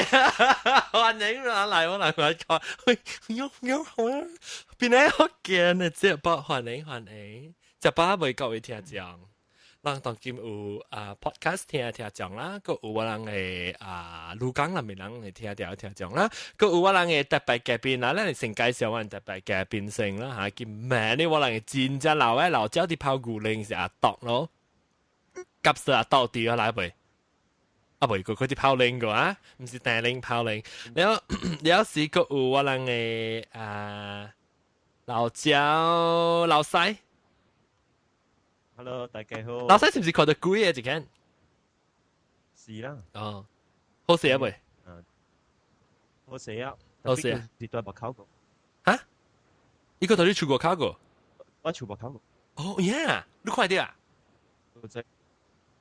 歡迎啦，嚟我嚟我講，喂，喐喐好啊，邊個好驚的直播？歡迎歡迎，直播未各位聽眾，咱當今有啊 podcast 聽聽眾啦，閣有我人的啊鷺港內面人會聽著聽眾啦，閣有我人的特別嘉賓啦，咱會先介紹阮特別嘉賓先啦嚇，今暝呢我人的真正老的老鳥佇跑牛奶是阿獨咯，急死阿獨佇來未？啊，袂過佢佇跑奶個啊，毋是單奶跑奶。了了是閣有我人的啊老鳥老西。 Hello，大家好。老西是毋是看著鬼的一間？是啦。哦，好勢啊未？嗯，好勢啊。好勢啊。是蹛目口過。哈？伊閣佇你厝外口過？我厝外口過。哦，yeah，你看著啊？我知。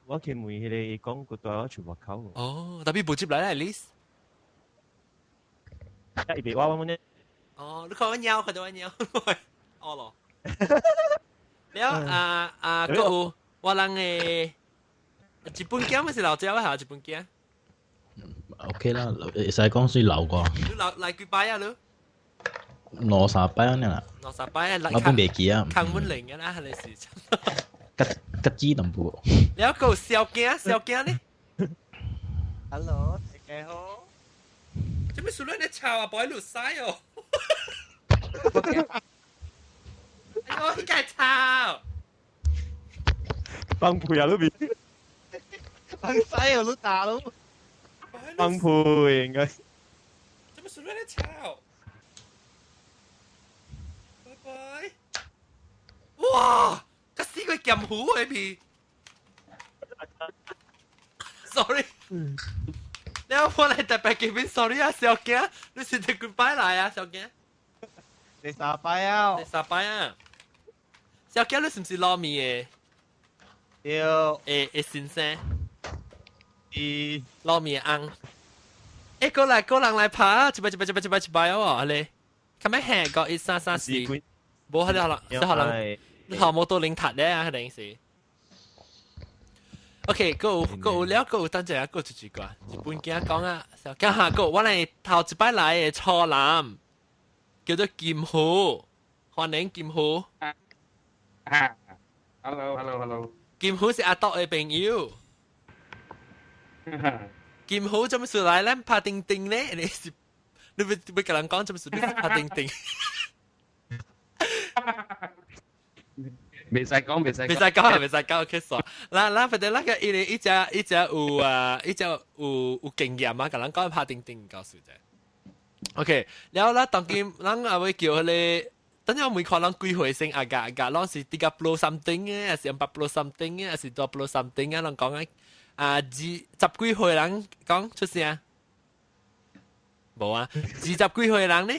我去問彼個，伊講閣蹛我厝外口過。哦，tapi 無接來 at least。啊，伊袂話我呢？哦，你看我貓，看著我貓，哦咯。了啊啊，閣有我人的日本囝咪是老鳥啊，日本囝。 OK 啦，會使講算老過。你老來幾擺啊？你？兩三擺按呢啦。兩三擺啊！我本袂記啊。看穩靈嘅啦，係是。吉吉子淡薄。了閣有小囝，小囝呢？Hello，大家好。做咩事你咧吵啊？擺落屎哦！哎呦，你該吵！放屁啊！你邊？放屎哦！你打咯！放屁應該。做咩事你咧吵？拜拜！哇！這死個劍虎的屁！Sorry。你我來特別嘉賓，sorry 啊，小囝，你是第幾擺來啊，小囝？第三擺啊！第三擺啊！小囝，你是毋是撈麵的？對。會先生。是。撈麵的翁。欸，過來過人來拍，一擺一擺一擺一擺一擺哦，阿你。咁樣下個一三三四，無可能，可能，你學摩托零塔咧啊，肯定是。OK，閣有閣有了，閣有等陣啊，閣有一個日本囝講啊，講下閣我來頭一擺來的初男，叫做金虎，歡迎金虎。啊，Hello，Hello，Hello。金虎是阿獨的朋友。金虎做咩事來咱拍叮叮咧？你是你欲欲共人講做咩事？你拍叮叮？袂使講，袂使袂使講，袂使講，去煞。咱咱反正咱個伊個伊只伊只有啊，伊只有有經驗啊，共人講拍叮叮告訴者。OK，了咱當今咱也會叫彼个，等陣我每看人幾歲先阿甲阿甲，攏是tiga puluh something 的，還是 empat puluh something 的，還是 dua puluh something 啊？攏講啊，啊二十幾歲人講出聲，無啊？二十幾歲人呢？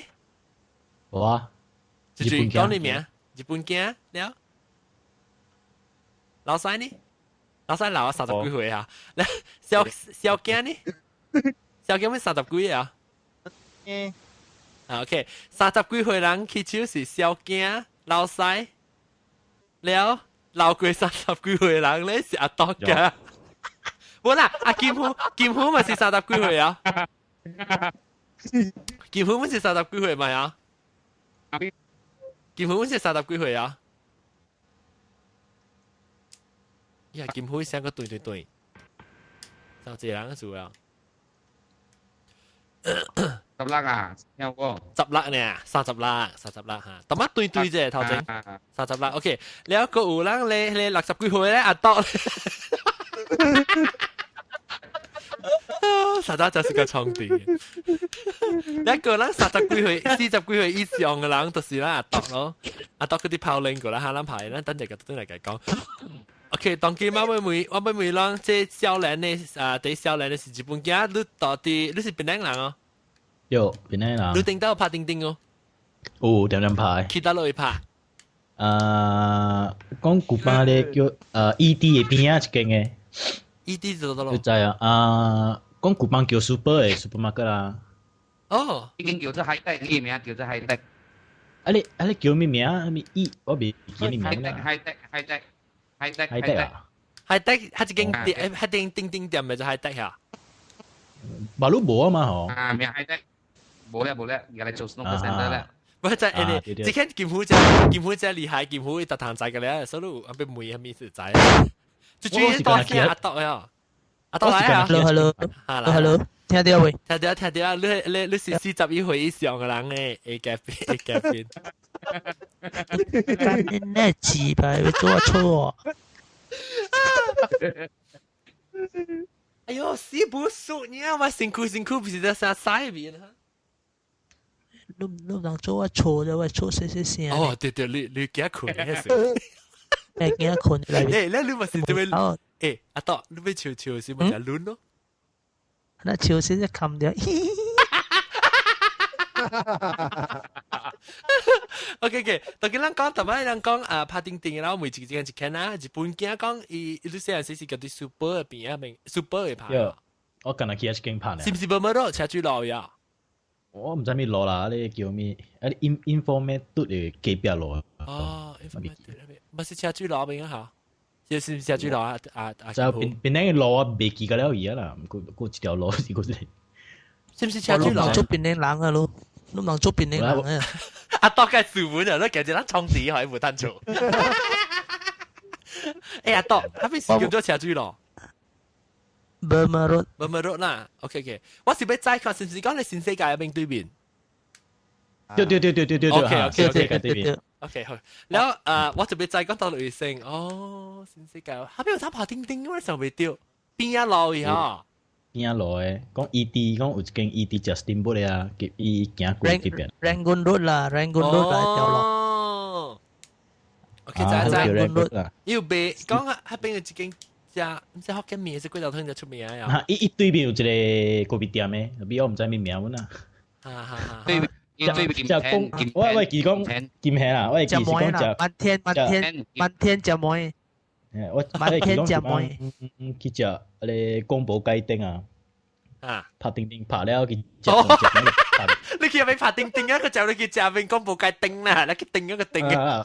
無啊。日本講你名，日本囝了。老細呢？老細老啊三十幾歲啊？小小囝呢？小囝咪三十幾啊？嗯。啊 OK，三十幾歲人起手是小囝老細，了老過三十幾歲人咧是阿獨㗎。無啦，阿金虎金虎嘛是三十幾歲啊？金虎嘛是三十幾歲嘛啊？金虎嘛是三十幾歲啊？呀，金虎聲個對對對，就這人做啊。十六啊，聽過？十六呢，三十六，三十六嚇，淡仔對對啫，頭前三十六，OK。了閣有人咧咧六十幾歲咧，阿獨，實在就是個創地。一個人三十幾歲、四十幾歲以上嘅人，就是咱阿獨咯。阿獨嗰啲跑練過啦，哈，咱排，咱等陣個轉來講。OK，當今我欲問，我欲問人，這少年的啊，第少年的是日本囝，你到底你是檳城人哦？有檳城人。你頂到拍叮叮哦？有點點拍。去佗落去拍？講古巴咧叫ED 的邊仔一間的。 ED 就佗落？你知啊？啊，講古巴叫 super 的 supermarket 啦。哦。已經叫做海德，伊名叫做海德。啊你啊你叫咩名？咩 E？我袂記你名啦。海德海德海德海德啊！海德，彼一間店，彼間叮叮店咪就海德呀。馬路無啊嘛嗬。啊，名 high tech，無咧無咧，而家嚟做 snooker center 咧。唔係就係你，這間劍虎只劍虎只厲害，劍虎特堂仔嘅咧，所以阿邊每一面是仔。最主要多聽阿多呀，阿多來啊，hello hello hello，聽到未？聽到聽到，你是41歲以上嘅人咧，會改變會改變。幹你那雞巴，要做錯。哎呦，死不熟，你啊，我辛苦辛苦，不是在啥晒面哈。你唔能做我錯啫，我錯細細聲。哦，對對，你驚困嘅事。誒，驚困嚟。你咪是對咩？誒，阿多，你咪笑笑是咪就亂咯？那笑先一冚掉。 OK OK，當佢咱講，特別咱講啊，拍叮叮，然後每一個一間啊，日本囝講伊伊你細漢時是叫做 super 邊啊，明 super 嘅拍。我近日去一間拍咧。是唔是無乜咯？車水路呀？我唔知咩路啦，你叫咩？啊，你 informat 嘟嘅隔壁路。哦，informat 唔是車水路邊啊？嚇，是唔是車水路啊？啊啊！就邊邊個路啊？未記得了而家啦，過過一條路是過是。是唔是車水路？做邊啲人啊？咯，你唔做邊啲人啊？阿多嘅書本啊，都其實咱充錢可以無得做。欸，阿多，他邊是叫做車水路？ Burma Road。 Burma Road 啦，OK OK，我是欲知看是毋是講你新世界邊對面？對對對對對對對，OK OK OK 對面。 OK 好，然後我就欲知講到女性，哦，新世界，後邊有睇爬叮叮，我想袂著，邊仔路去吼？邊仔路的，講 ED 講有一間 ED 食 steamboat 的啊，伊行過這邊。 Rangoon Road 啦，Rangoon Road 啦，條路。哦，OK，知知。 Rangoon Road 啦。要賣講啊，彼邊有一間。食毋知福建麵還是粿條湯就出名啊！哈，伊對面有一個咖啡店的，比我毋知咩名阮啊。哈哈哈！對面對面食講，我記講金蝦啦，我記是講食滿天滿天滿天食糜。我滿天食糜。去食彼個宮保雞丁啊！啊！拍叮叮拍了去食。你去入邊拍叮叮啊？佢就你去食邊宮保雞丁啦，你去叮一個叮啊！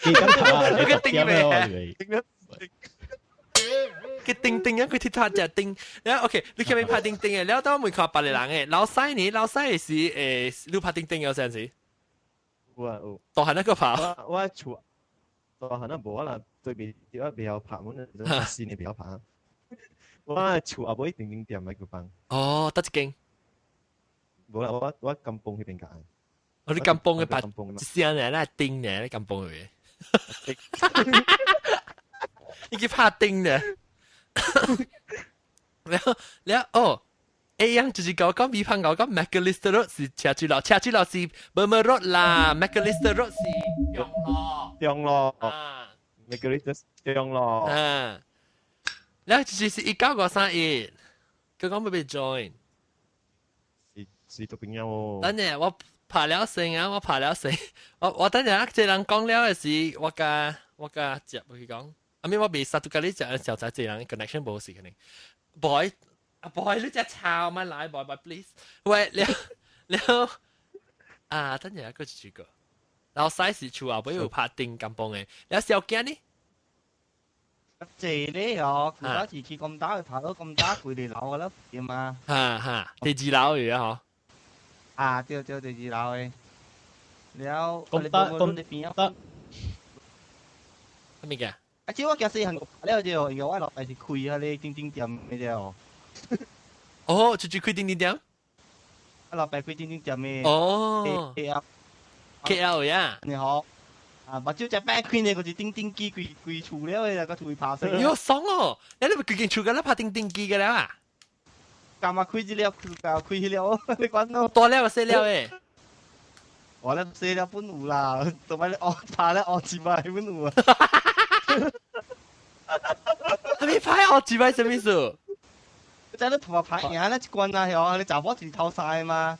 你敢拍？你個叮咩？佢叮叮啊！佢鐵塔就叮，然後 OK，你前面拍叮叮嘅，然後當我們看別個人嘅，老細呢？老細是你拍叮叮有陣時？有啊有。大漢那個拍。我厝大漢那無啦，對面我袂曉拍，阮那新的袂曉拍。我厝後尾叮叮店來個幫。哦，佗一間？無啦，我甘榜彼邊間。哦，你甘榜嘅拍一聲呢，那叮呢，你甘榜嘅。你去拍叮呢？然後，然後哦，A 樣就是講講比方講講 Macalister Road 是車水路，車水路是 Burma Road 啦，Macalister Road 是中路。中路。啊。Macalister 中路。啊。然後就是1931，佢講欲欲 join。是做朋友哦。等陣我拍了先啊，我拍了先，我等陣這人講了的時，我共接去講。阿咪我未殺到隔你只小仔這人 connection 無是可能。boy 啊 boy 你只抄咪來 boy boy please。喂，了了啊，等陣個一個，然後細時厝後尾有拍叮甘榜的，了小囝呢？謝咧哦，佢嗰時去咁打，佢爬到咁打，佢哋樓噶啦，點啊？哈哈，第二樓嚟啊，嗬？啊，對對，第二樓嘅。了，咁得咁得，咩嘅？啊！這我驚細漢了就，因為我老爸是開彼个叮叮店的了。哦，就是開叮叮店。我老爸開叮叮店的。哦。 K L K L 呀。你好。啊！目睭只擺開呢，就是叮叮機規規厝了的，個厝拍死。喲，爽哦！你咪規間厝個咧拍叮叮機個了啊？幹嘛開這粒，開彼粒，你管咯。大粒細粒的。我咧細粒本有啦，同埋咧學拍咧學一擺本有啊。係咪拍學一擺什麼意思？真係同埋拍贏咧一關啊，係你查某一頭曬嘛？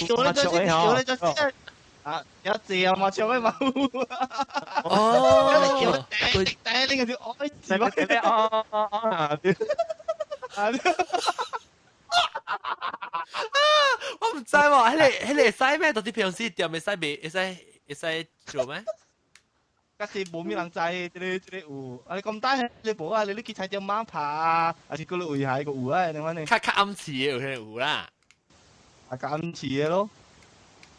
我咧就我咧就啊，有字啊嘛，唱嘅嘛。哦，第一呢個就哦，字嘛，哦哦哦啊！我唔知喎，彼個彼個會使咩？到底平時店會使袂？會使會使做咩？假使無咩人知，這個有，啊你咁大你無啊，你去菜店猛拍啊，還是嗰個位下個有啊，你講呢？較較暗時的有可能有啦。啊，較暗時的咯。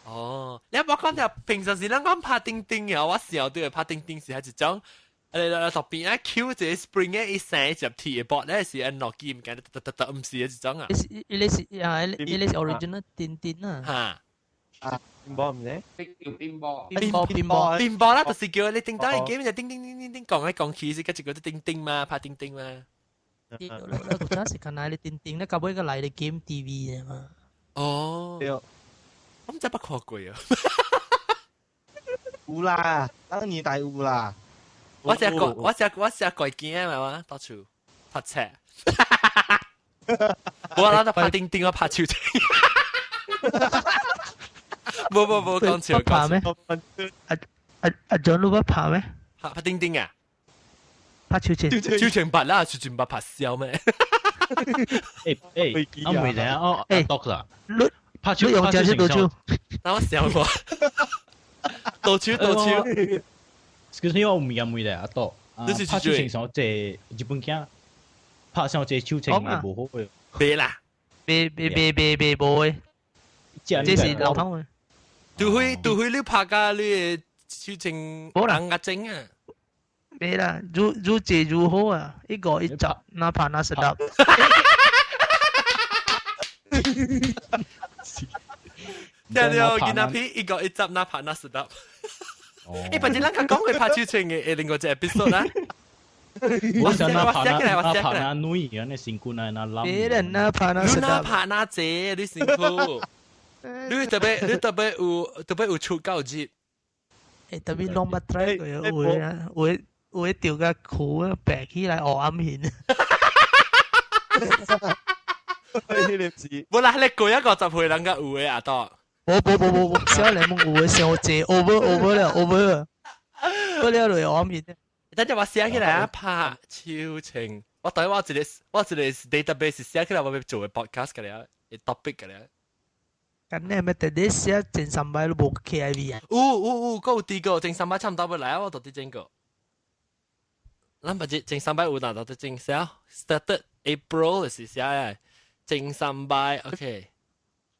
哦，你我講條平常時咱講拍叮叮嘅，我時對拍叮叮是係一種，誒特別啊 Q 一個 spring 嘅一生一隻鐵嘅 board 咧是按落機唔緊，得得得唔是一種啊。伊個是啊，伊個是 original 叮叮啊。嚇！啊，乒乓唔咧？叫乒乓。乒乓乒乓乒乓啦，就是叫你叮當嘅 game 就叮叮叮叮叮講來講去是一個叮叮嘛，拍叮叮嘛。你古早時間來你叮叮，你到尾個來你 game TV 嘛。哦。對。我唔知捌看過啊。有啦，當年代有啦。我只個驚嘛，我到處拍車。我嗱就拍叮叮，我拍手槍。冇冇冇，講笑講咩？阿阿 John 你捌拍咩？拍拍叮叮啊！拍手槍。手槍捌啦，手槍捌拍笑咩？誒誒，我未知啊，我阿篤啦。拍手用隻手到手，等我笑我。到手到手。 Excuse me，我唔敢問咧，阿篤。拍手槍上這日本囝，拍上這手槍會無好嘅。別啦，別別別別別無嘅。這是老湯嘅。除非你拍甲你的手槍紅甲整啊。別啦，愈愈濟愈好啊！一個一集，哪拍哪十粒。對對，囡仔片一個一集，哪拍哪十粒。欸，反正咱較講過拍手槍嘅，另外一個 episode 啦。我想哪拍哪哪拍哪女，安尼身軀那那冧。別人哪拍哪十粒。你哪拍哪濟，你辛苦。你特別有出夠熱。欸，特別攏捌 try 過，有啊，有有掉個褲啊，白起來黑暗面。無啦，你過一個十歲人較有的阿多。無無無無無，少年們有的傷濟，over over 了 over，過了就黑暗面。等陣我寫起來啊，拍手槍。我等我一個 database 寫起來，我欲做個 podcast 嘅咧，topic 嘅咧。咁你係咪特別寫前三擺都無 KIV 啊？有有有，閣有第個前三擺差唔多欲來啊，我到底整個。咱不知前三擺有哪到底整寫？Started April 是寫嘅，前三擺 OK。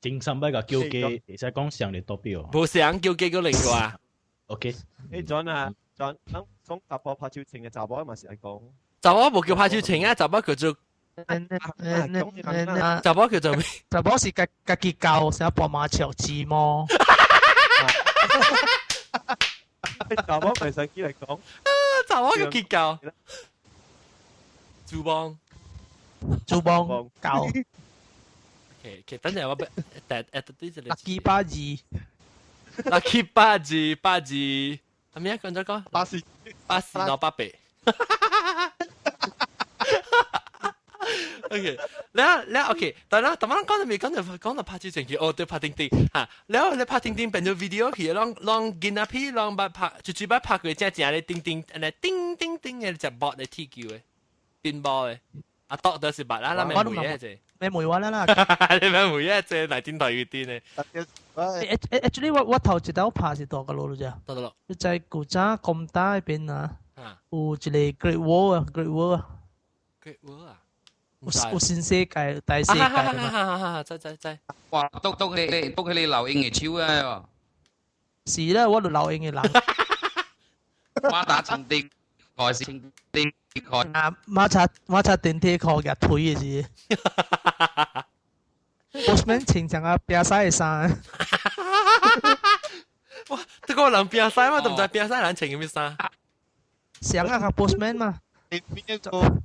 前三擺個叫雞，會使講上個 topic 哦。無上叫雞個另外。 OK。欸 John 啊，John，咱講查甫拍手槍嘅查某嘛是愛講。查某無叫拍手槍啊，查某叫做。查某叫做咩？查某是家家己教，成日播麻雀字麼？查某咪使起來講。查某叫結教。主幫。主幫教。 OK，等陣我俾，但誒，啲就 Lucky 八二，Lucky 八二八二，係咩啊？講咗講。八四八四攞八八。OK，了了 OK，但啦，但係講到未講到講到拍手槍去，哦對，拍叮叮嚇，了你拍叮叮變做 video 去，攏攏囡仔片攏捌拍，就只捌拍過正正咧叮叮，按呢叮叮叮嘅隻 bot 咧鐵球嘅，變波嘅，阿多就是捌啦，咱咪會嘅啫。咩梅話啦啦？你咪會嘅啫，嚟電台要癲咧。 Actually 我頭一道拍是大個路啫。大個路。你在古早咁大嗰邊啊？有一個 Great Wall 啊，Great Wall 啊。 Great Wall 啊！有新世界、大世界嘛？知知知。哇！篤篤你篤起你劉英嘅手啊！是啦，我就劉英嘅人。馬打情敵，蓋是情敵蓋。啊！馬查馬查電梯褲夾腿嘅是。Postman 穿上啊拼屎嘅衫。哇！這個人拼屎嘛，都唔知拼屎人穿咩衫。上啊個 postman 嘛。你邊一個？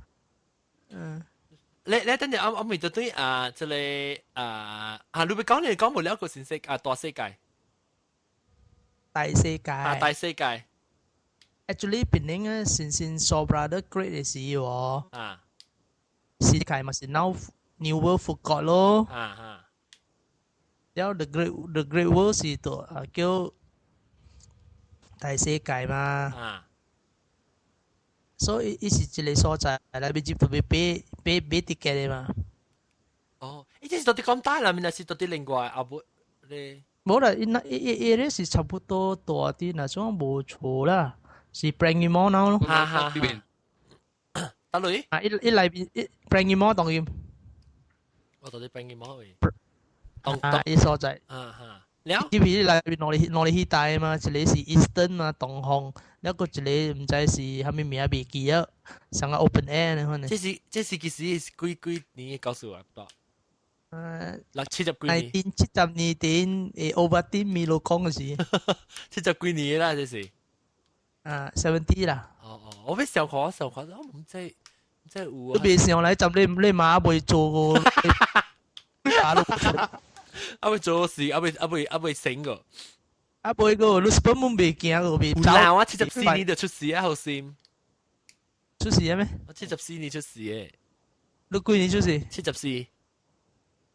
嗯。你等陣我未到對啊，這個啊啊，你咪講你講無了個信息啊，大世界。大世界。啊，大世界。 Actually，檳城嘅新新 So Brother Great 嘅時喎。啊。世界嘛是 now New World 復國咯。啊啊。然後 The Great World 是到啊叫大世界嘛。啊。所以伊是一個所在，來要入特別買買買 ticket 的嘛。哦，伊這是到底講大啦，咪是到底另外啊不咧？無啦，伊那伊伊伊咧是差不多大啲，若種無錯啦。是 Prangy Mall 咯。哈哈哈。得類？啊，一一嚟一 Prangy Mall 當然。我到底 Prangy Mall 位？啊，伊所在。啊哈。了。因為內邊攞嚟攞嚟去帶嘛，一個是 Eastern 嘛，東方，一個一個毋知是啥物名未記啊，上個 Open Air 呢可能。這是其實是幾幾年嘅故事啊？六七十幾年。 1970年頂，Ovaltine Milo 講嘅是。70幾年啦，這是。啊，70 啦。哦哦，我欲想看，想看，我毋知毋知有啊。你袂想來浸你你媽袂做過。啊未做事，啊未啊未啊未醒過。啊未個，你根本袂驚個，袂走。嗱，我74年就出事啊，好心。出事啊咩？我七十四年出事嘅。你幾年出事？七十四。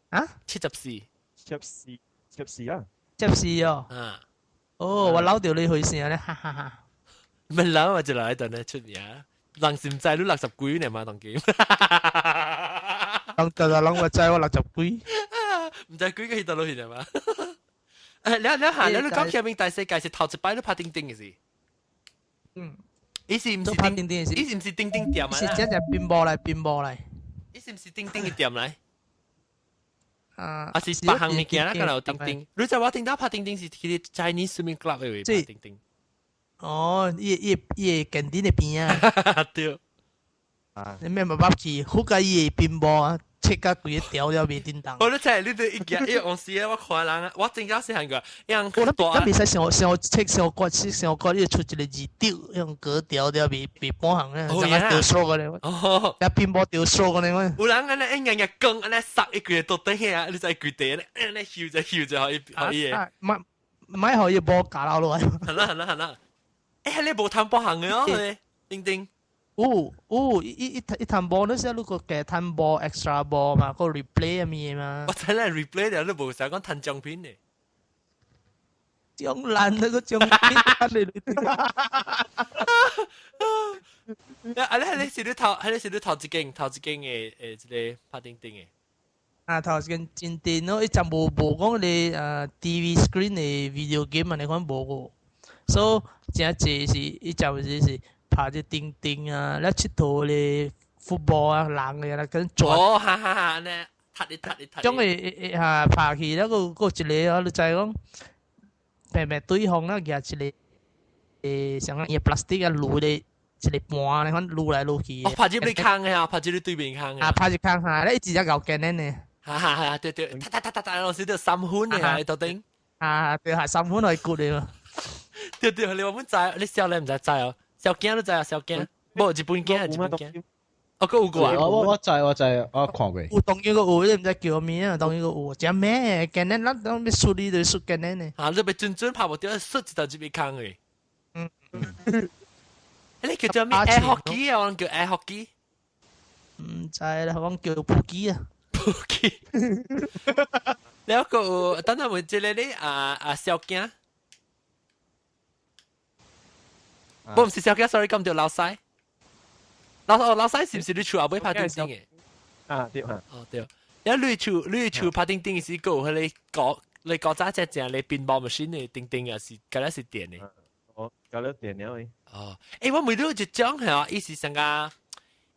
啊？七十四。74，74啊！74哦。啊。哦，我老掉你去先咧，哈哈哈。咪老我就來等咧出名，人是毋知你60幾年嘛，當今。人就人我知我60幾。毋知幾個去到落去嘛？誒，你你下，你你講前面大世界是頭一擺你拍叮叮嘅事。嗯。伊是毋是拍叮叮？伊是毋是叮叮店啊？是只只變波嚟，變波嚟。伊是毋是叮叮嘅店嚟？啊！啊是別項物件啦，敢有叮叮。你知我聽到拍叮叮是去 Chinese Swimming Club 嘅位拍叮叮。哦，伊伊伊近啲嘅邊啊。對。啊！你咩冇捌去？好個伊變波啊！切甲規個條了袂叮當。我都知你都一件一往時我看人啊，我真正細漢個，樣我都袂使想想切想割切想割，你出一個字丟，用割條了袂袂半項咧，就個掉數個咧。哦，一變波掉數個咧。有人按呢一硬硬講，按呢塞一句到底遐，你知規地咧，按呢睺就睺就可以可以。唔唔可以波架落來。係啦係啦係啦，欸，你無貪波行嘅哦，叮叮。有有，一一一攤波，你時如果加攤波 extra 波嘛，個 replay 啊咩嘛。我睇你 replay 了，你無想講攤獎品呢？獎爛那個獎品，你啊！你你是你頭，你是你頭一間頭一間嘅誒，這個拍叮叮嘅。啊，頭一間真電咯，伊就無無講你TV screen 嘅 video game 啊，你看無個，所以真濟是伊就是是。拍只叮叮啊，咧𨑨迌咧 football 啊，人嘅啦，跟轉。哦，哈哈哈，呢，踢你踢你踢。將會嚇拍去，那個個一個啊，你知講，平平對方啦，舉一個像伊 plastic 啊，滷咧一個盤咧，款滷來滷去。哦，拍入你坑嘅啊，拍入你對面坑嘅。啊，拍入坑下，咧一直只咬緊呢。哈哈哈，對對，踢踢踢踢踢，老師都3分嘅啊，到頂。啊，對，係3分來割嘅嘛。對對，你話本知，你少年毋知知哦。小囝都知啊，小囝，無日本囝，日本囝。哦，閣有過啊！我知我知，我看過。有當然個有，你毋知叫咩啊？當然個有，食咩？今日咱當欲輸你就輸今日呢。啊，你欲準準拍無著，輸一道入去坑去。嗯。你叫做咩？Air hockey 啊，我叫 air hockey。毋知啦，我叫扑機啊。扑機。你嗰個等下問這個你啊啊小囝。我毋是小囝，sorry，講著老細。老老細是毋是你厝後尾拍叮叮嘅？啊對啊。哦對。一你厝拍叮叮時，閣有彼個你古早只正你 pinball machine 嘅叮叮啊，是敢若是電嘅。哦，敢若電了嘅。哦，欸，我問你一種係啊，伊是啥個？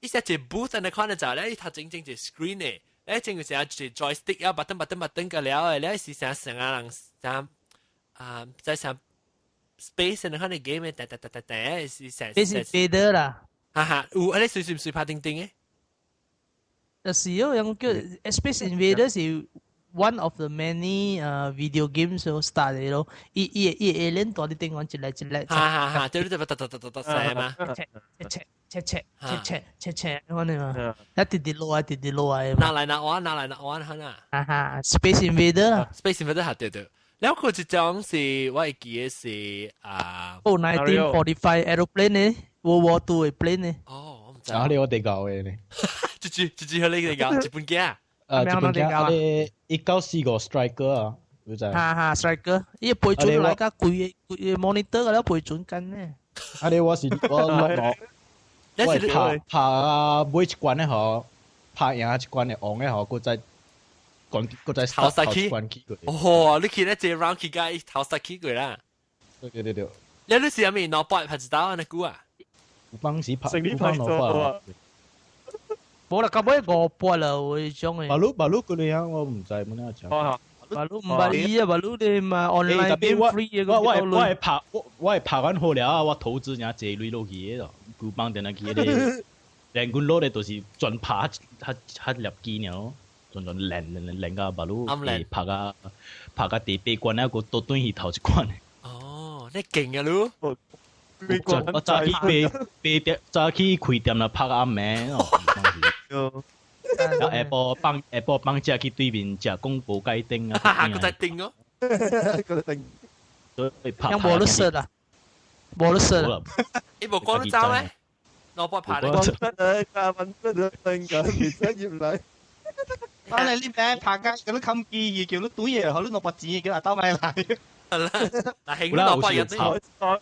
伊是一 booth 按呢款的就咧，伊頭前前一 screen 嘅，咧前有啥一 joystick 啊，button button button 個了嘅，咧是啥啥個人啥啊，在啥 space 按呢款的 game 嘅，噠噠噠噠噠，是啥？這是 fader 啦。哈哈，有啊，你隨隨隨拍叮叮嘅？就是哦，用叫 Space Invader 是 one of the many video games 所 start 的咯。伊伊伊 alien 蹛佇頂懸一粒一粒。哈哈哈，對對對，噠噠噠噠噠噠嘛。切切切切切切切切，可能嘛，一直直落來，直直落來。拿來拿玩，拿來拿玩，哈啦。哈哈，Space Invader。 Space Invader 哈對對。了個一種是我會記得是啊。哦，1945 aeroplane 呢，World War II 的 plane 呢。哦，我毋知。啊，你我哋教嘅呢？一支一支去你哋教，日本囝。啊，日本囝，啊你1945 Striker 啊，你知？哈哈，Striker，伊背準來甲規個規個 monitor 個了背準緊呢。啊你我是我落落，我係拍拍啊每一關的嗬，拍贏一關的王的嗬，閣再關閣再頭殺去。關去過。哦，你去咧這 round 去甲伊頭殺去過啦。對對對對。你你是係咪攞波拍一刀安尼久啊？有幫時拍，成年有幫拍做攞波啊。無啦，到尾五波啦，有迄種的。巴魯巴魯嗰啲啊，我唔知冇哪講。哦，巴魯唔捌伊啊，巴魯你嘛 online 特別 game 我 free 的，我我我係拍我我係拍完好了啊，我投資爾濟鐳落去的咯，舊幫電腦機咧，連軍攞咧就是全拍較較粒機爾咯，全全練練練到巴魯拍啊拍到第八關啊，閣倒轉去頭一關。哦，你勁啊嚕！我早起八八點，早起開店啦，拍暗暝哦。然後下晡放下晡放假去對面食廣播街頂啊，閣在頂哦，閣在頂。所以拍。無得食啊，無得食。你無講得走咩？攞波拍你。講得啊，問得頂緊，別真入嚟。啊！你呢邊拍街，叫你冚機，叫你賭嘢，好你攞筆錢，叫阿兜買嚟。係啦，嗱，興攞筆有啲。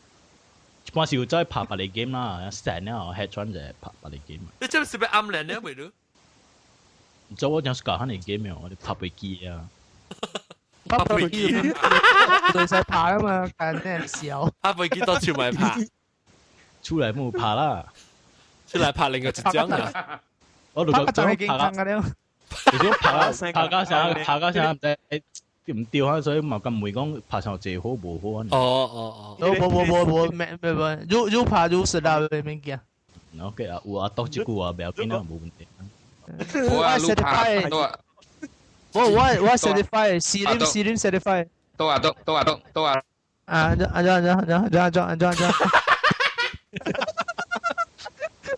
一般是有在拍別個 game 啦，成了 head 轉就拍別個 game。你這是要暗戀咧，未咯？唔知我講是搞下你 game 我哋拍飛機啊。拍飛機，對晒拍啊嘛，幹咩笑？拍飛機到處咪拍，出來冇拍啦，出來拍另外一張啊。我就講拍啊，就講拍啊，拍到啥，拍到啥唔知。唔對啊，所以嘛咁唔會講拍上濟好無好啊。哦哦哦，無無無無咩咩咩，愈愈拍愈熟啦，免驚。 OK 啊，有啊，多一句話不要緊啊，無問題。我啊，愈拍多啊。我 certify，四點四點 certify。多啊多多啊多多啊。啊，安怎安怎安怎安怎安怎安怎安怎。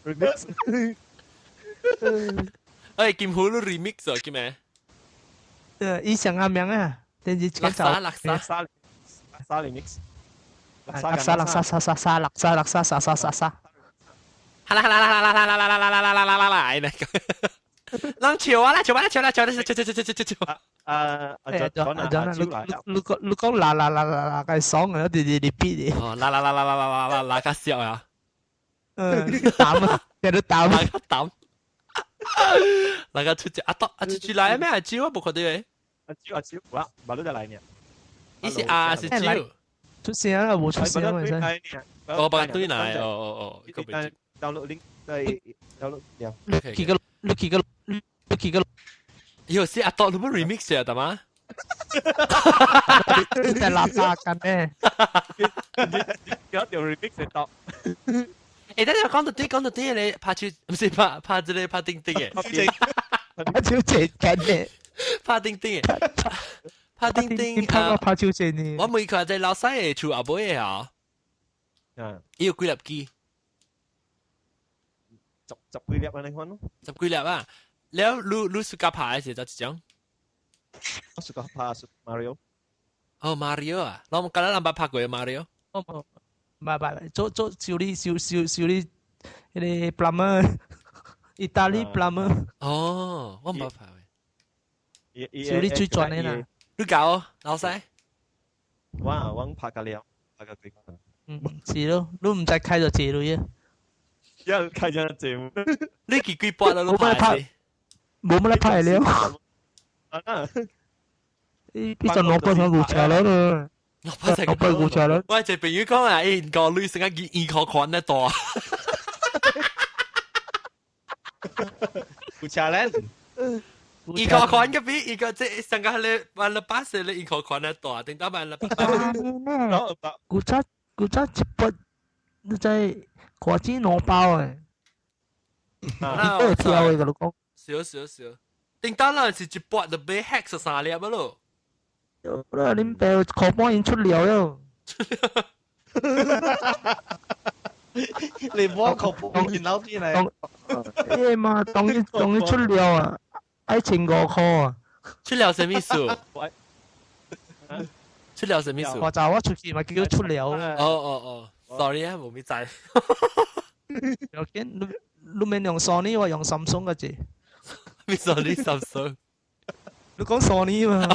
Remix。哎，金虎都 remix 咗叫咩？伊上阿名啊，電視垃圾垃圾沙沙 remix。垃圾垃圾沙沙沙垃圾垃圾沙沙沙沙。哈啦哈啦啦啦啦啦啦啦啦啦啦啦啦啦！人笑啊啦，笑啊啦，笑啦，笑啦，笑笑笑笑笑笑。啊啊！就啊就你你講你講啦啦啦啦啦，佢爽啊！直直 repeat 的。哦，啦啦啦啦啦啦啦啦，較笑啊！嗯，膽啊，有得膽，較膽。那個出只阿多阿出出來咩？阿蕉我無看到誒。阿蕉阿蕉，哇，馬都就來呢。伊是阿是蕉。出聲啊！無出聲啊！真。哦，把對來，哦哦哦。 download link 在 download 了。你個你個你個。有時阿多你冇 remix 啊，得嗎？你在喇叭幹咩？有條 remix 嚟當。誒，等陣講到啲講到啲，你拍住唔是拍拍這個拍叮叮嘅，拍手這緊嘅，拍叮叮嘅，拍叮叮拍個拍手這呢。我每個在老細嘅厝阿妹嘅啊，伊有幾粒機？十十幾粒啊，你看咯。十幾粒啊！了，你你暑假拍嘅時就一張。我暑假拍 Mario。哦，Mario 啊，我敢若人捌拍過 Mario。哦，唔係唔係，做做修理修修修理，彼個 plumber，意大利 plumber。哦，我毋捌拍過。修理水轉的啦。你搞老細？我我拍過了，拍過幾個。嗯，是咯，你毋知開咗幾鐳啊？一開咗節。你幾幾撥啦？你拍？冇乜得拍了。啊！呢陣攞波上古車咯。我不我古車咯。我一個朋友講啊，伊個女成個二塊款咧大。古車咧？二塊款嘅比二個即成個咧，萬了八歲咧，二塊款咧大，頂到萬了八。古車古車一筆，你在果子攞包誒。啊！都係跳嘅，老公。少少少，頂到那是一撥就俾 hack 十三粒咯。有啦，恁爸口幫因出料了。你摸口幫因老啲嚟。欸嘛，當伊當伊出料啊，愛15塊啊。出料什麼意思？出料什麼意思？我就我出去嘛，叫出料。哦哦哦，sorry 啊，無咪知。有見你你免用 Sony，我用 Samsung 個字。咩 Sony Samsung？你講 Sony 嘛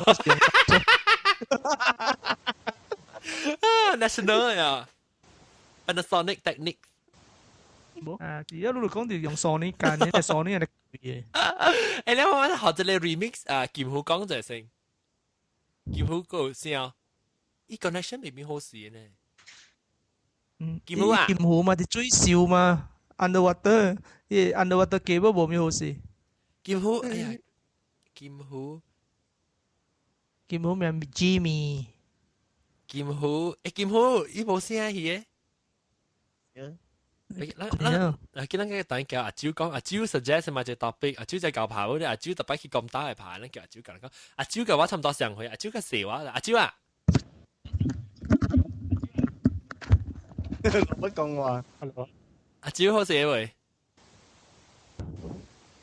？National 呀，Panasonic Technics。啊，而家你講就用 Sony 間，你 Sony 係貴嘅。誒，你我學這個 remix 啊，劍虎講就先，劍虎個聲，伊 connection 未必好勢呢。嗯，金魚啊金魚嘛，啲水獸嘛，underwater，伊 underwater cable 無咩好事。金魚，哎呀，金魚，金魚名 Jimmy。金魚，誒金魚，伊無聲去嘅。咱咱嗱，今咱個等叫阿蕉講，阿蕉 suggest 嘛，就 topic，阿蕉就教拍，阿蕉特別去咁大嘅拍，咱叫阿蕉講講，阿蕉嘅話差唔多上回，阿蕉嘅笑話，阿蕉啊，乜講話？阿蕉好食未？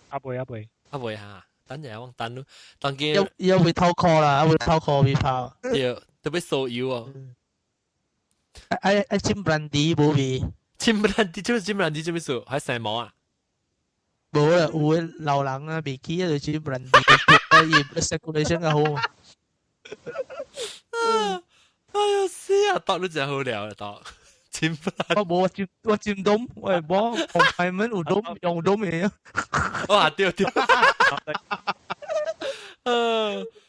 阿妹阿妹，阿妹哈，等陣我等咯，當見有有會偷 call 啦，會偷 call 會跑。對，特別騷擾哦。愛愛斟 brandy 無味。斟 brandy 做咩？斟 brandy 做咩事？還生毛啊？無啦，有的老人啊，袂記得就斟 brandy，伊 circulation 較好。哎呀死啊！當你真好聊啦，當斟 brandy。我無我斟我斟東，我係無紅牌們有東用東嘅。哇對對。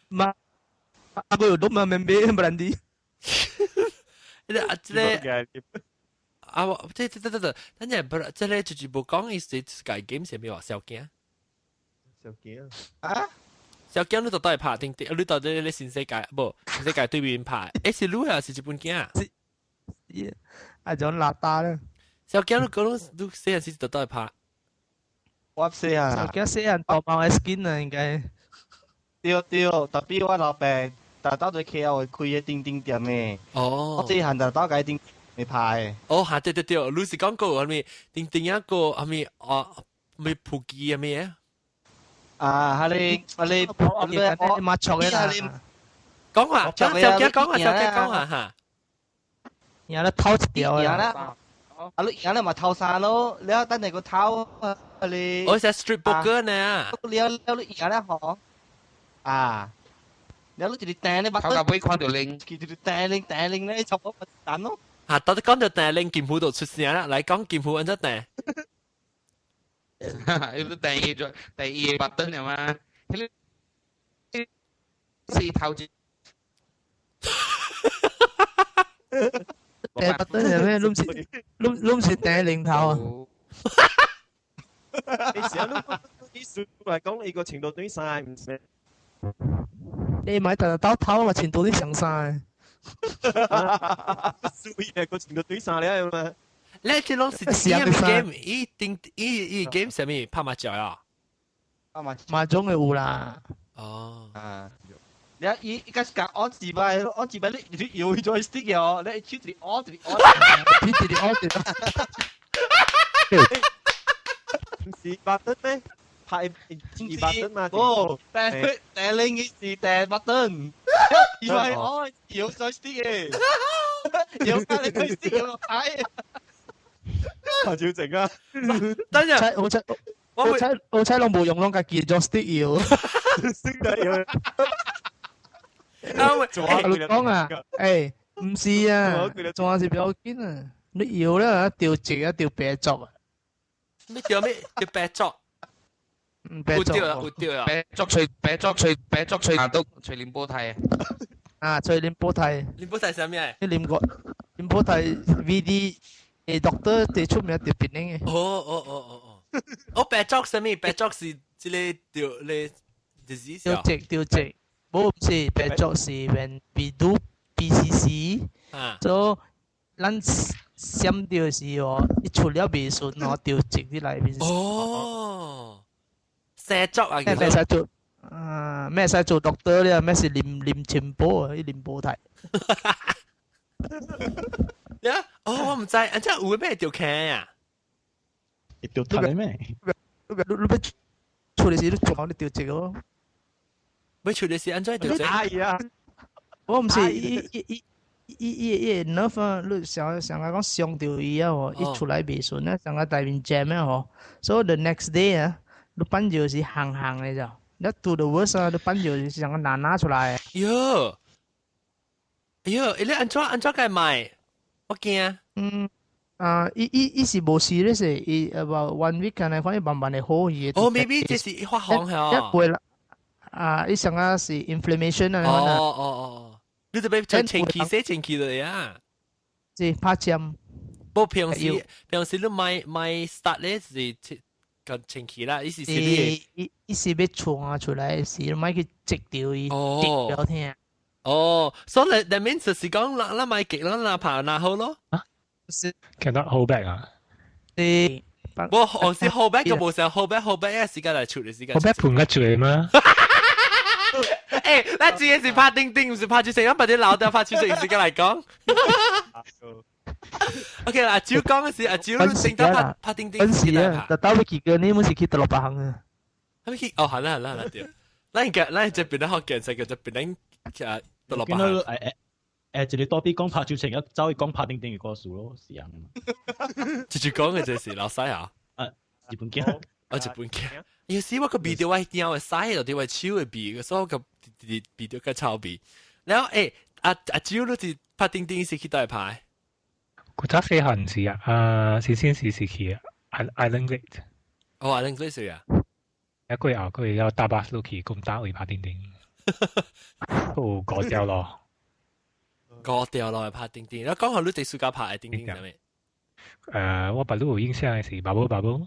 嘛，啊個有東嘛，免買 brandy。這個這個。啊！我這這這這，等陣不，這個就是無講伊是個 game 是咩話？小驚。小驚啊！小驚你到底拍定定？你到底咧新世界無？新世界對面拍？欸是你還是日本囝？啊種邋遢咧。小驚你講你細漢時到底拍？我細漢。小驚細漢大貓的 skin 啊，應該。對對，特別我老爸，特到對 KL 開個叮叮店的。哦。我細漢就到該叮。你拍哦，嚇對對對，你是講過係咪？叮叮一個係咪啊？咪普吉係咪啊？啊，係你係你你馬錯嘅啦。講話，小傑講話，小傑講話嚇。然後偷一條啊！啊，你而家咪偷衫咯，你等你個偷啊你。我係 street poker 呢。你你你而家咧嗬？啊！你你一直掟你，頭夾尾看到零，一直掟零掟零咧，差不多彈咯。啊！到底講到掟零金虎就出聲啦，來講金虎按怎掟？伊都掟伊咗，掟伊個 button 係嘛？彼個是頭一。掟 button 係咩？攏是攏攏是掟零頭啊！你成日都意思嚟講，你個程度對晒唔是？你買特特偷嘛，程度啲上晒。輸嘅個程度對晒你啊嘛！你這攏是什麼 game？伊定伊伊 game 啥物拍麻將啊？拍麻麻將嘅有啦。哦。啊。你伊伊個是講按字擺，按字擺你你搖 joystick 嘅哦，你手一直按一直按，一直按一直。唔是 button 咩？拍二 button 嘛？哦，掟掟零是掟 button，而係按搖 joystick 嘅，搖翻你 joystick 有個牌。何照靜啊！等陣，我猜我猜我猜攏無用，攏家己 joystick 搖。識得搖。啊喂！我講啊，誒，唔是啊，仲是比較緊啊，你搖咧，掉直啊，掉白作啊。咩掉咩？掉白作。白作。有掉啊！白作隨白作隨白作隨都隨連波睇啊！啊，隨連波睇。連波睇啥物？你連個連波睇 VD 誒 doctor 最出名特別嘅。哦哦哦哦哦！我白作啥物？白作是這個掉咧 disease 掉直掉直。無是白作是 when we do BCC，所以咱閃掉時哦，一出了未順哦，掉直啲內面。哦，生作啊！咩使做？啊，咩使做 doctor 咧？咩是啉啉清波啊？伊啉波睇。呀！哦，我唔知，啊，這有咩掉坑啊？掉睇咩？你你你處理時你做好你掉直咯。要處理是按怎掉直？哎呀！我唔是伊伊伊伊伊伊nerve啊，你想想講傷掉伊啊吼，一出來袂順啊，上個大面 jam 啊吼，所以 the next day 啊，你變就是行行嘅咋，你 do the worst 啊，你變就是上個拿拿出來。喲，喲，你按怎按怎該買？我驚。嗯。啊！伊伊伊是無事咧，是伊 about one week 可能反正慢慢會好伊。哦，maybe 這是發紅係哦。一會啦。啊！伊上個是 inflammation 啊。哦哦哦哦，你特別就清氣洗清氣了呀。是拍針。不過平時你買 start 咧是個清氣啦，意思是你伊是欲傳出來時，你莫去擊著伊，擊著聽。哦，所以 that means 就是講，咱莫擊，咱若拍若好咯。是 cannot hold back 啊。你無，我是 hold back 個無成 hold back hold back 嘅時間來出嘅時間。 hold back 盤個嘴嗎？欸，咱這個是拍叮叮，毋是拍出聲，咱把啲老掉拍出聲時間來講。OK 啦，阿蕉講嘅是阿蕉，叮當拍拍叮叮。本時啊，特兜去過，你們是去德羅巴行啊？係咪去？哦，係啦係啦係啦，對。咱個咱這邊咧學見識叫做邊咧啊德羅巴行。誒，一個多比講拍手聲，一走去講拍叮叮嘅故事咯，是啊。直接講嘅就是老細啊。啊，日本鏡。啊，日本鏡。有時我個鼻著我驚會使，就我手會鼻，所以我個鼻著較臭鼻。然後欸，阿蕉你是拍叮叮是去佗拍？古早細漢時啊，啊，是去 Island Gate。哦，Island Gate 是啊。一過後，佢要搭巴士去咁打位拍叮叮，都過掉咯。過掉咯，拍叮叮。你講下你第暑假拍嘅叮叮係咪？我白你有印象嘅是 Bubble Bobble。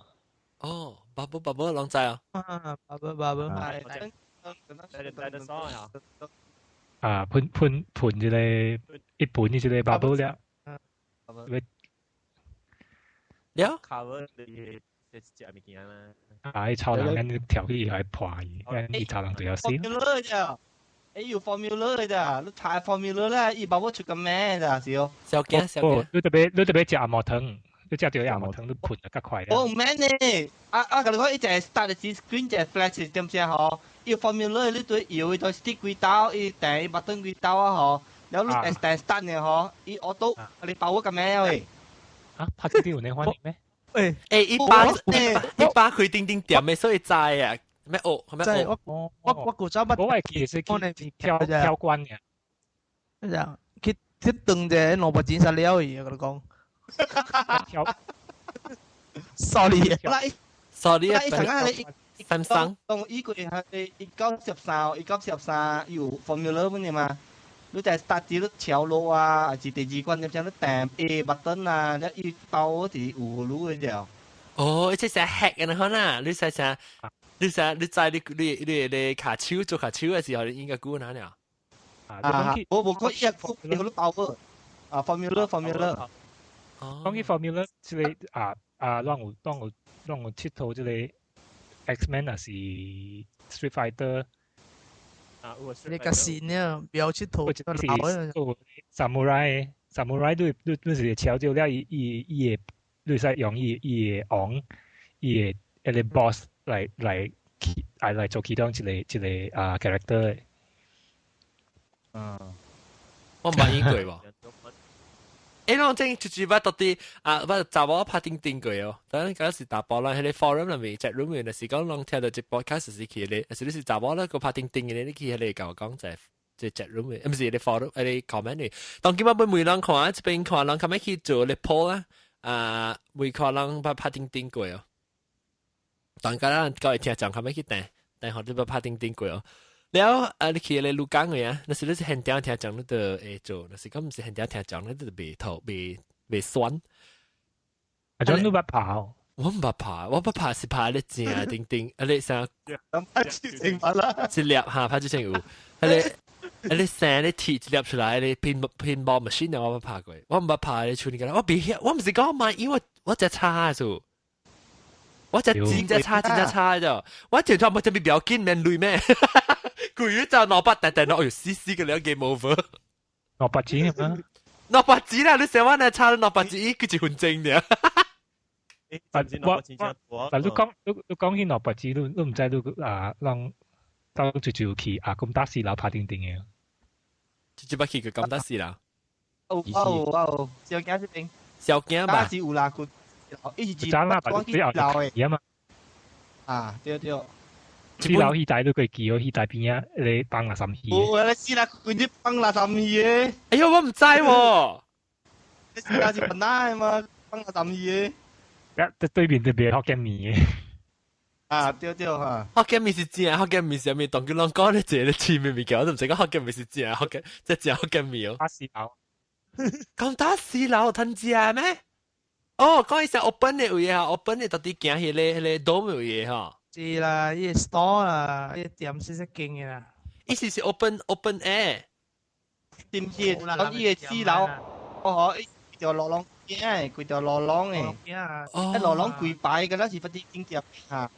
哦，Bubble Bobble 攏知啊。啊，Bubble Bobble。啊，噴噴噴這個一盤這個 bubble 了。了。 cover 你食物件啦。啊！伊超人咱跳起來破伊，咱伊超人就要死。 formula 咋？欸有 formula 咋？你睇 formula 咧，伊包我出個咩咋？是哦。小驚小驚。你特別食紅毛糖，你食著紅毛糖，你噴得較快。我毋免呢，啊啊！共你講，伊一個 start 的 screen 一個 flash 點聲吼，伊 formula 你對搖伊對 stick 幾刀，伊掟伊 button 幾刀啊吼，然後你掟 start 呢吼，伊 auto 你包我個咩喂？啊，拍這啲有呢反應咩？誒欸，一把開叮叮點的，所以知啊，咩學咩學？我古早捌，我會記是去跳跳關嘅。咩去斷者兩百錢殺了伊，我共你講。跳。 Sorry。 Sorry 啊。三生。當伊個係1993，1993有 formula 乜嘢嘛？你就 start 你跳落啊，還是第二關點樣你掟 A button 啊，你伊包是有路嘅就。哦，這是 hack 嘅可能，你使啥？你使你知你你你你卡手做卡手嘅時候，你應該估哪了？啊，我無講一個你包過啊，formula formula。講起 formula，這個啊啊，讓有𨑨迌這個 X-Men 啊是 Street Fighter。啊，你個線呢？不要𨑨迌，是 Samurai Samurai 你是超咗了，伊伊伊會你使用伊伊個王，伊個彼個 boss 來做其中一個啊 character。嗯，我毋捌演過喎。欸，攏正就是捌到底啊，捌查某拍叮叮過哦。等陣時查埔人彼個 forum 內面 chat room 面，是講攏聽到這 podcast 是去咧，是你是查某咧個拍叮叮嘅，你去彼個共我講就這 chat room 嘅，毋是你 forum 彼個 comment 嘅。當今仔欲問人看，這邊看人較欲去做咧 poll 啊，啊，問看人捌拍叮叮過哦。當家咱各位聽眾較欲去訂訂予你捌拍叮叮過哦。了啊，你去咧鹿港嘅啊，若是你是現場聽眾，你就會做；若是講毋是現場聽眾，你就袂頭袂酸。啊，種你捌拍？我毋捌拍，我捌拍是拍咧正叮叮，啊你啥？拍就成啦。一粒哈，拍就成有，啊你啊你生咧鐵一粒出來，你 pinball machine 我捌拍過，我毋捌拍咧處理個，我袂曉，我毋是講買，因為我只差數，我只真正差真正差啫，我條頭冇特別不要緊，免累咩？規日就兩百彈彈落，哎喲死死個了 game over。 200錢啊？ 200錢啦！你想我呢差200錢，佢一分鐘爾。我但你講你講起200錢，你毋知你啊，人當就就去啊，咁打四樓拍叮叮嘅。直接捌去過咁打四樓。有有有，小驚這邊。小驚吧？是有啦，佢一直早啦，把最後啊嘛。啊，對對。四樓彼台你過記哦，彼台邊仔咧放垃圾魚。有啊，死啦，佢啲放垃圾魚的。哎喲，我毋知喎。死啦是笨蛋嘛，放垃圾魚的。一對面就賣福建麵的。啊，對對哈。福建麵是正，福建麵是啥物？當佢攏講咧一個市面物件，我都毋知講福建麵是正福建，這正福建麵哦。打四樓。講打四樓通食咩？哦，講伊是 open 的位啊，open 的到底行彼個 dome 的位吼。是啦，伊個 store 啦，伊個店是一間的啦。意思是 open air。是毋是？講伊個四樓，哦，伊條路廊行的，規條路廊的。哦，路廊規排，敢若是發啲景點嚇。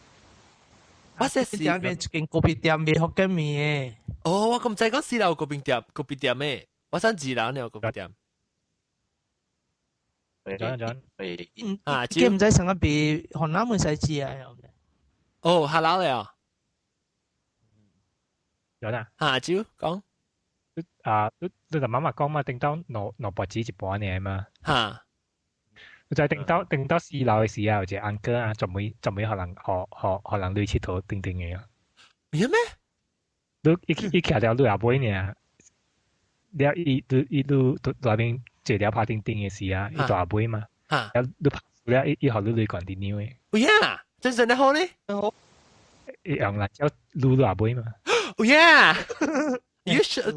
我這是店邊一間咖啡店賣福建麵的。哦，我咁知講四樓有咖啡店，咖啡店的，我想二樓呢有咖啡店。轉轉。啊，記毋知上個賣河南門使知啊？哦，下樓了。有啦。嚇，招講。啊，你就媽媽講嘛，頂到兩兩百紙一半爾嘛。嚇。就頂到四樓的時候，有一個 uncle 啊，專門予人予人類𨑨迌頂頂的。有咩？你伊徛佇你後尾爾，了伊你伊你內面坐了拍頂頂的時啊，伊蹛後尾嘛。嚇。了你拍了伊伊予你類懸佇呢的。有影，真正的好呢？伊用辣椒滷你後尾嘛。有影，You should，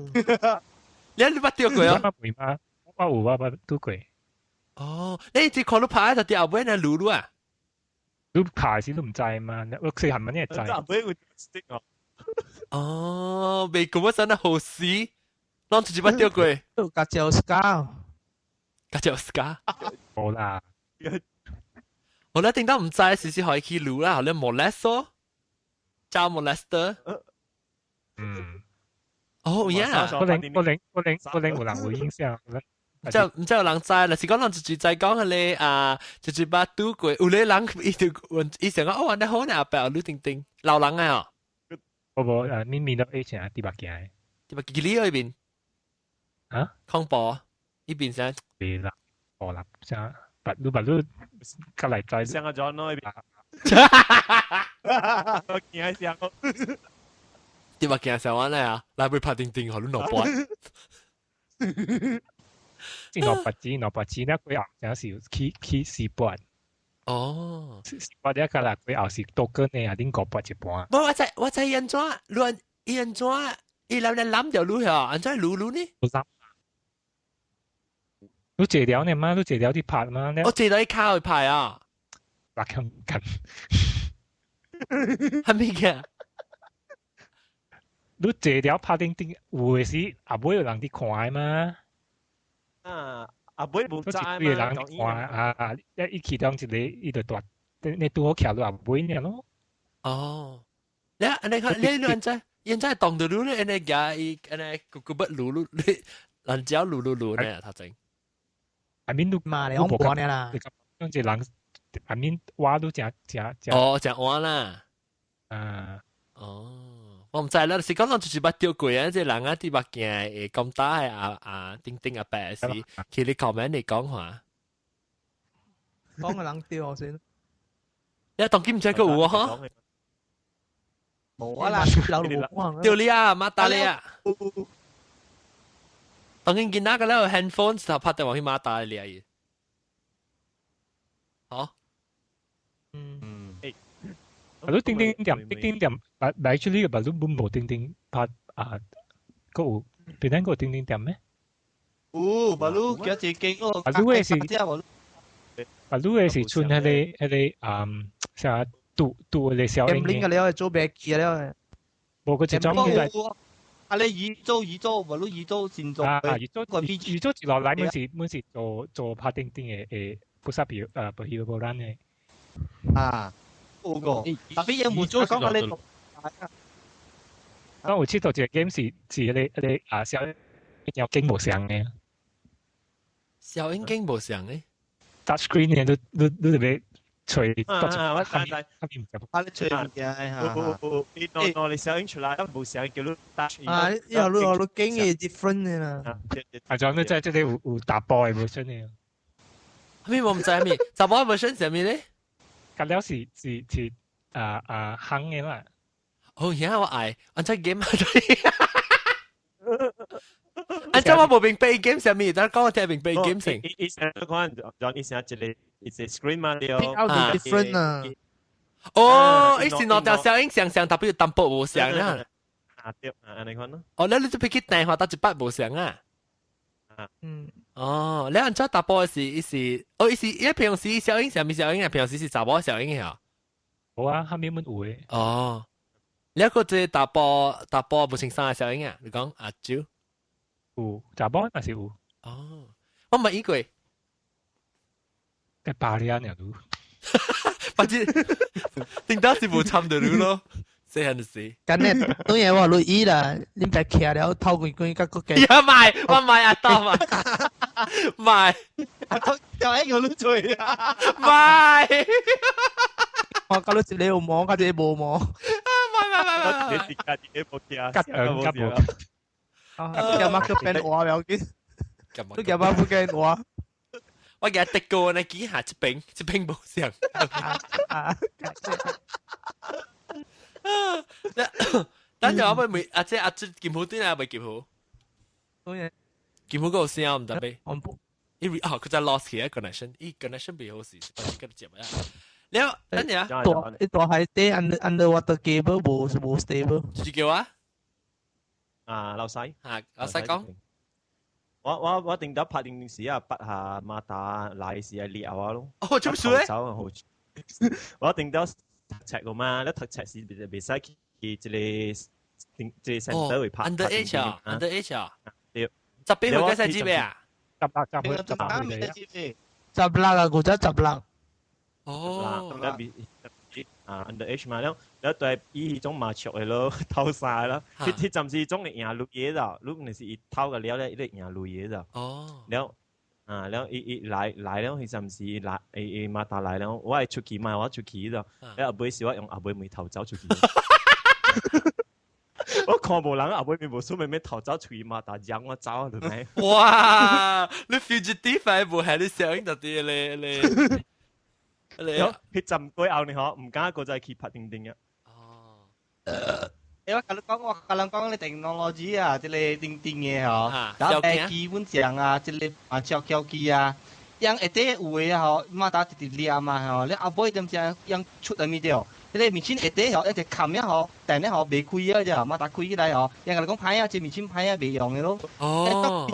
你捌著過啊？我嘛，我有我捌拄過。哦，你只看你拍就佇後尾呢滷滷啊？你拍時都毋知嘛，我細漢嘛你會知。後尾有 stick 哦。哦，未過我真係好死，攏一捌著過。有加照 scar，加照 scar。無啦。我咧頂到毋知，時時可以去滷啦，你 molest 咯，招 molester。嗯。哦，呀。可能可能可能可能有人有影響。毋知有人知啦，是講人直直在講彼個啊，直直捌拄過，有咧人伊就問，伊想講哦，按呢好呢，後壁有叮叮老人啊哦。無無啊，你面都 H 啊，佇目鏡的。佇目鏡你嗰邊？啊？恐怖，呢邊啥？對啦，無啦，啥？白你白你，過來知。像阿 John 嗰邊。我驚像。佇目鏡上完咧啊，來會拍叮叮，予你兩半。兩百錢兩百錢，那過後正是去四百。哦，四百一個啦，過後是多個呢，啊，恁500一半。無，我知按怎，你按怎，伊來來攬著你嗬，按怎擼擼呢？無攬。你坐了呢嘛？你坐了去拍嘛？我坐到伊跤去拍啊。白強緊。係咪嘅？你坐了拍叮叮，有的時後尾有人佇看的嘛？啊，阿尾無知嘛，一個人佇看啊，一其中一個伊就蹛，你拄好徛落後尾爾咯。哦，你看你按怎，現在當到你咧，按呢夾伊按呢個個不擼擼，你人只擼擼擼呢，頭前。阿面都嘛，你講過呢啦。講一人阿面話都誠誠誠。哦，誠換啦。啊。哦，我毋知啦，是講人就是捌著過啊，這人啊佇目鏡會講打的啊啊叮叮啊白是，去你 comment 你講話。講個人對我先。你當今毋知閣有啊？無啊啦，對你啊，馬達你啊。當今見那個咧 handphone 就拍電話去馬達你啊。好。嗯。啊，你叮叮店，叮叮店，但 actually 個但你本無叮叮拍啊，閣有邊咱閣有叮叮店咩？有，巴魯叫一間個。啊，你的是，啊，你的是剩彼個嗯，啥拄拄彼個小英嘅。了做白機了。無個一種叫。啊！你預早，無你預早先做。啊，預早一落來，阮是做拍叮叮的的，不煞比啊，不彼無咱的。啊。有個，特別有冇做講你？我有佚佗一個 game 是彼個啊小英經無相的。小英經無相的。 Touch screen 的，你特別揣。啊，我知知。啊，你揣物件嚇。有伊喏喏，你小英出來，無相叫你 touch。啊，你經嘅 different 的啦。啊，仲你在這裡有打波的 version 的。咩我毋知咩？查某 version 啥物咧？隔了是啊啊夯的啦。哦，而我愛，按怎 game 按怎我無明白 game 啥物，但講我聽明白 game 先。伊成看，就伊成一個一個 screen 嘛對。 Pick out the different 啊。哦，伊是兩條小影像像，特別淡薄無相啦。啊對，按呢款咯。哦，你就別去電話搭一擺無相啊。嗯。哦，你按怎查埔是伊是，哦，伊是伊平時小英，啥物小英啊？平時是查某小英啊？無啊，後面阮有的。哦，你一個這查埔查埔無穿衫的小英啊？你講阿周？有，查某嘛是有。哦，我問伊過。在巴黎啊，爾都。反正頂到是無參到你咯。細漢時。今日當然我落雨啦，你別徛了頭規規甲國家。呀賣，我賣阿豆嘛，賣。阿豆就一個都醉啊！賣。我搞到一個有毛，甲一個無毛。賣賣賣賣賣。你自家自己無驚，夾硬夾無。啊，夾馬個變話不要緊，你夾馬不驚話。我記得過呢幾下一邊一邊無相。啊！等陣我咪阿姐阿姐劍虎對啊，未劍虎。劍虎嗰個聲唔得咩？因為哦，佢在 lost 起 connection，伊 connection 未好時，把這個接啊。了，等陣啊。大一大海底 underwater cable 無無 stable。是叫啊？啊，老細。啊，老細講。我頂到拍電視啊，拔下馬達來時啊裂啊咯。哦，做咩事咧？走啊好。我頂到讀冊個嘛，你讀冊時袂袂使去這個定這個 center 會拍。 Under age 啊，under age 啊。對。 18歲該使知咩啊？ 18歲18歲。 16啊，古早十六。哦。啊，under age 嘛，了了對伊彼種麻雀的咯，偷衫咯，彼彼陣時總會贏鐳嘢啦，你毋是伊偷個了咧，伊咧贏鐳嘢啦。哦。了啊，了伊伊來來了，彼陣時來伊伊馬達來了，我會出去嘛，我出去了，了後尾是我用後尾門逃走出去。我看無人後尾面無出面面逃走出去馬達讓我走落來。哇！你 fugitive 係無係你想到啲咧咧？你彼陣過後呢嗬，毋敢閣再去拍叮叮啊。哦。欸，我共你講，我共人講，你 technology 啊，這個叮叮的吼，然後基本上啊，這個啊照橋機啊，樣下底有的吼，馬達直直掠嘛吼，你後尾點知樣出啥物對？這個面線下底吼，一直冚了吼，電了吼袂開啊，啫，馬達開起來吼，樣共你講歹啊，這面線歹啊，袂用的咯。哦。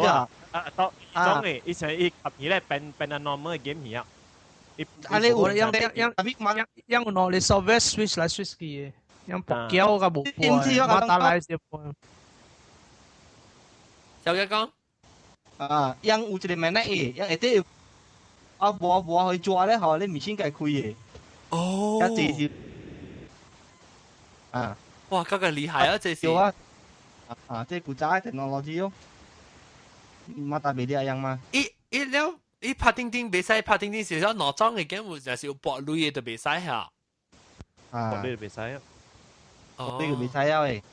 啊，當當的，以前伊合起來變變啊 normal game 去啊。啊，你有樣樣樣樣樣有喏，你 software switch 來 switch 去的，樣拔膠甲無撥，馬達來是撥。小傑講。啊，樣有一個免得的，樣下底啊無無去抓咧吼，你面線家開的。哦。一這是。啊。哇，這個厲害啊！這是。啊。啊，這古早的 technology 哦。馬達袂了樣嘛？伊伊了。伊拍叮叮袂使拍叮叮，是講兩種嘅 game 有就是有博鐳的就袂使嚇。啊，博鐳就袂使啊。哦，呢個袂使啊喂。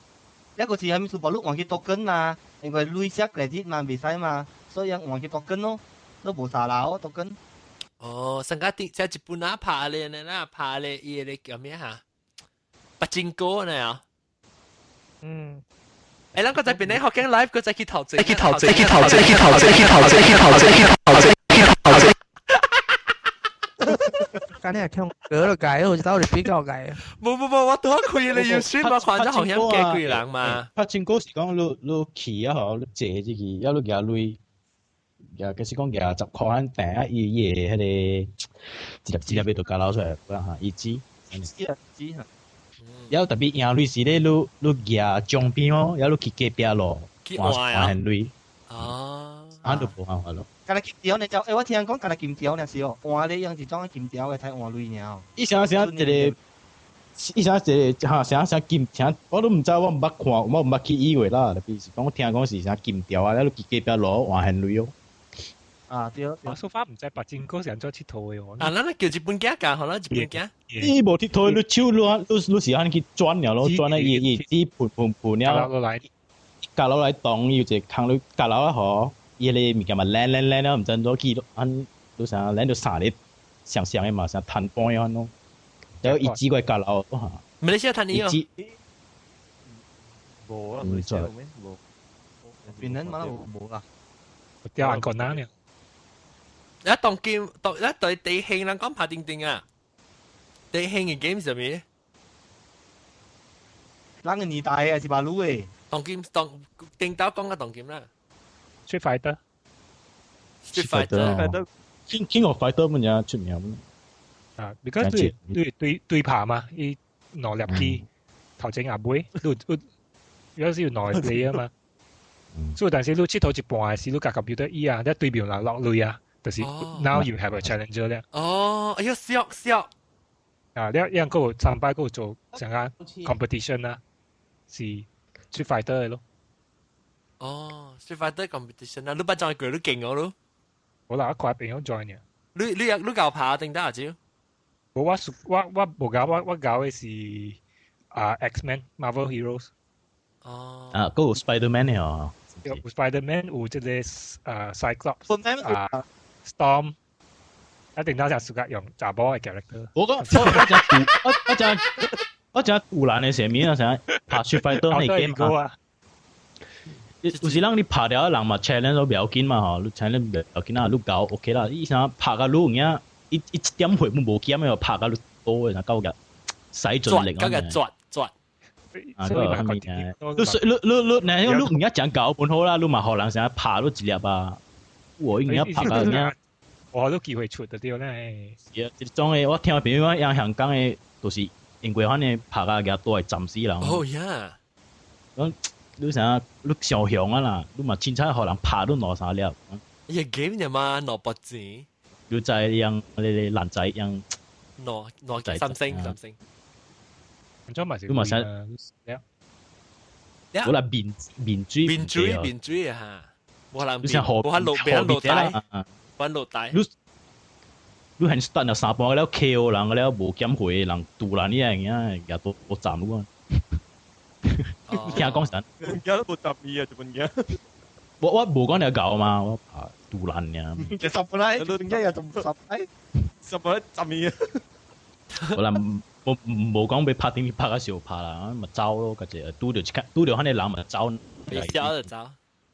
一個是係咪數博鐳換去 token 嘛？因為鐳寫 credit 嘛，袂使嘛，所以換去 token 咯，都無啥啦哦 token。哦，上個啲在日本啊拍咧，那拍咧，伊個叫咩嚇？柏金哥呢啊？嗯。誒，咱個在邊咧學緊 live，個再去頭前，去頭前，去頭前，去頭前，去頭前，去頭前，去頭前。今日聽歌就改，我到底比較改。無無無，我拄好開你要選嘛，看咗好像幾幾人嘛。柏青哥是講你你去啊吼，你坐這個，抑你舉鐳，舉假使講舉10塊按訂啊，伊伊會彼個一粒一粒就加落出來，哈，伊知。知啊知哈。了特別贏鐳是咧，你你舉獎品哦，抑你去隔壁路換換現鐳。哦。啊，就無辦法咯。敢若金條呢？就欸，我聽人講敢若金條呢是哦，換咧用一種金條的，才換鐳爾。伊啥啥一個，伊啥一個哈啥啥金，啥我都毋知，我毋捌看，我毋捌去以為啦。特別是講聽講是啥金條啊，了你去隔壁路換現鐳哦。啊對。我說法毋知柏青哥是按怎𨑨迌的哦。啊，咱叫日本囝教，好啦，日本囝。伊無𨑨迌，你手你你你是按去轉了咯，轉啊伊伊只盤盤盤了，落來，夾落來當有一個空你夾落來吼。伊個物件嘛，爛爛爛了，毋知按怎去，按你啥爛到三個相像的嘛，像攤盤樣咯。然後伊只個夾落哈。馬來西亞攤呢哦。無啊，馬來西亞咩？無。邊人嘛無無啦。掉韓國人了。一當劍，當一對地興人講拍叮叮啊，地興嘅 game 上面。咱個年代啊是馬路的。當劍當叮當講個當劍啦。 Street Fighter。Street Fighter。 King of Fighter 乜嘢出名？啊，because 對對對對拍嘛，伊兩粒機頭前阿尾，你你有時要兩個 player 嘛。所以但是你佚佗一半的時，你共 computer 伊啊，你對面人落淚啊，就是 now you have a challenger 咧。哦，哎呀，笑笑。啊，你一樣閣有上擺閣有做成個 competition 啊，是 Street Fighter 的咯。哦，Street Fighter competition 啊，你捌 join 過，你勁我咯。好啦，我看朋友 join 嘅。你你你𠢕拍定得阿招？我我我我無𠢕，我我𠢕的是啊 X-Men Marvel Heroes。哦。啊，閣有 Spider-Man 的哦。有 Spider-Man 有這個啊 Cyclops 啊 Storm，一定當時暑假用查某的 character。我講我我講我我講我講有人的啥物啊？啥拍 Street Fighter 那 game 啊？有時人你拍了人嘛 challenge 都不要緊嘛吼，你 challenge 不要緊啊，你𠢕 OK 啦。伊啥拍甲你有影，一一點血無減的，拍甲你多的，夠個使盡力啊！夠個抓抓。啊，個係咪？你你你你，你你唔一講𠢕本好啦，你嘛予人成日拍你一粒啊！我應該拍到影，我都機會出得對咧。是啊，這種的我聽朋友講，香港的，就是因為反正拍甲舉刀會斬死人。哦呀！講你啥？你上雄啊啦！你嘛凊彩予人拍你兩三粒。伊 game 啫嘛，攞筆錢。你知樣你男仔樣。攞攞三星三星。你嘛想？我來面面水面水面水啊！無人你想河無法路變路帶，無路帶。你你很 stun 啊！三半了 KO 人了無減血人堵爛你樣也都都斬你啊！聽講啥？而家都冇答伊啊，就本嘢。我我無講你𠢕嘛，我怕堵爛爾。就十本來，點解又仲十擺？十本浸伊啊！我啦，無無講欲拍頂拍較少拍啦，咪走咯，個只拄著一拄著彼個人咪走。未曉就走。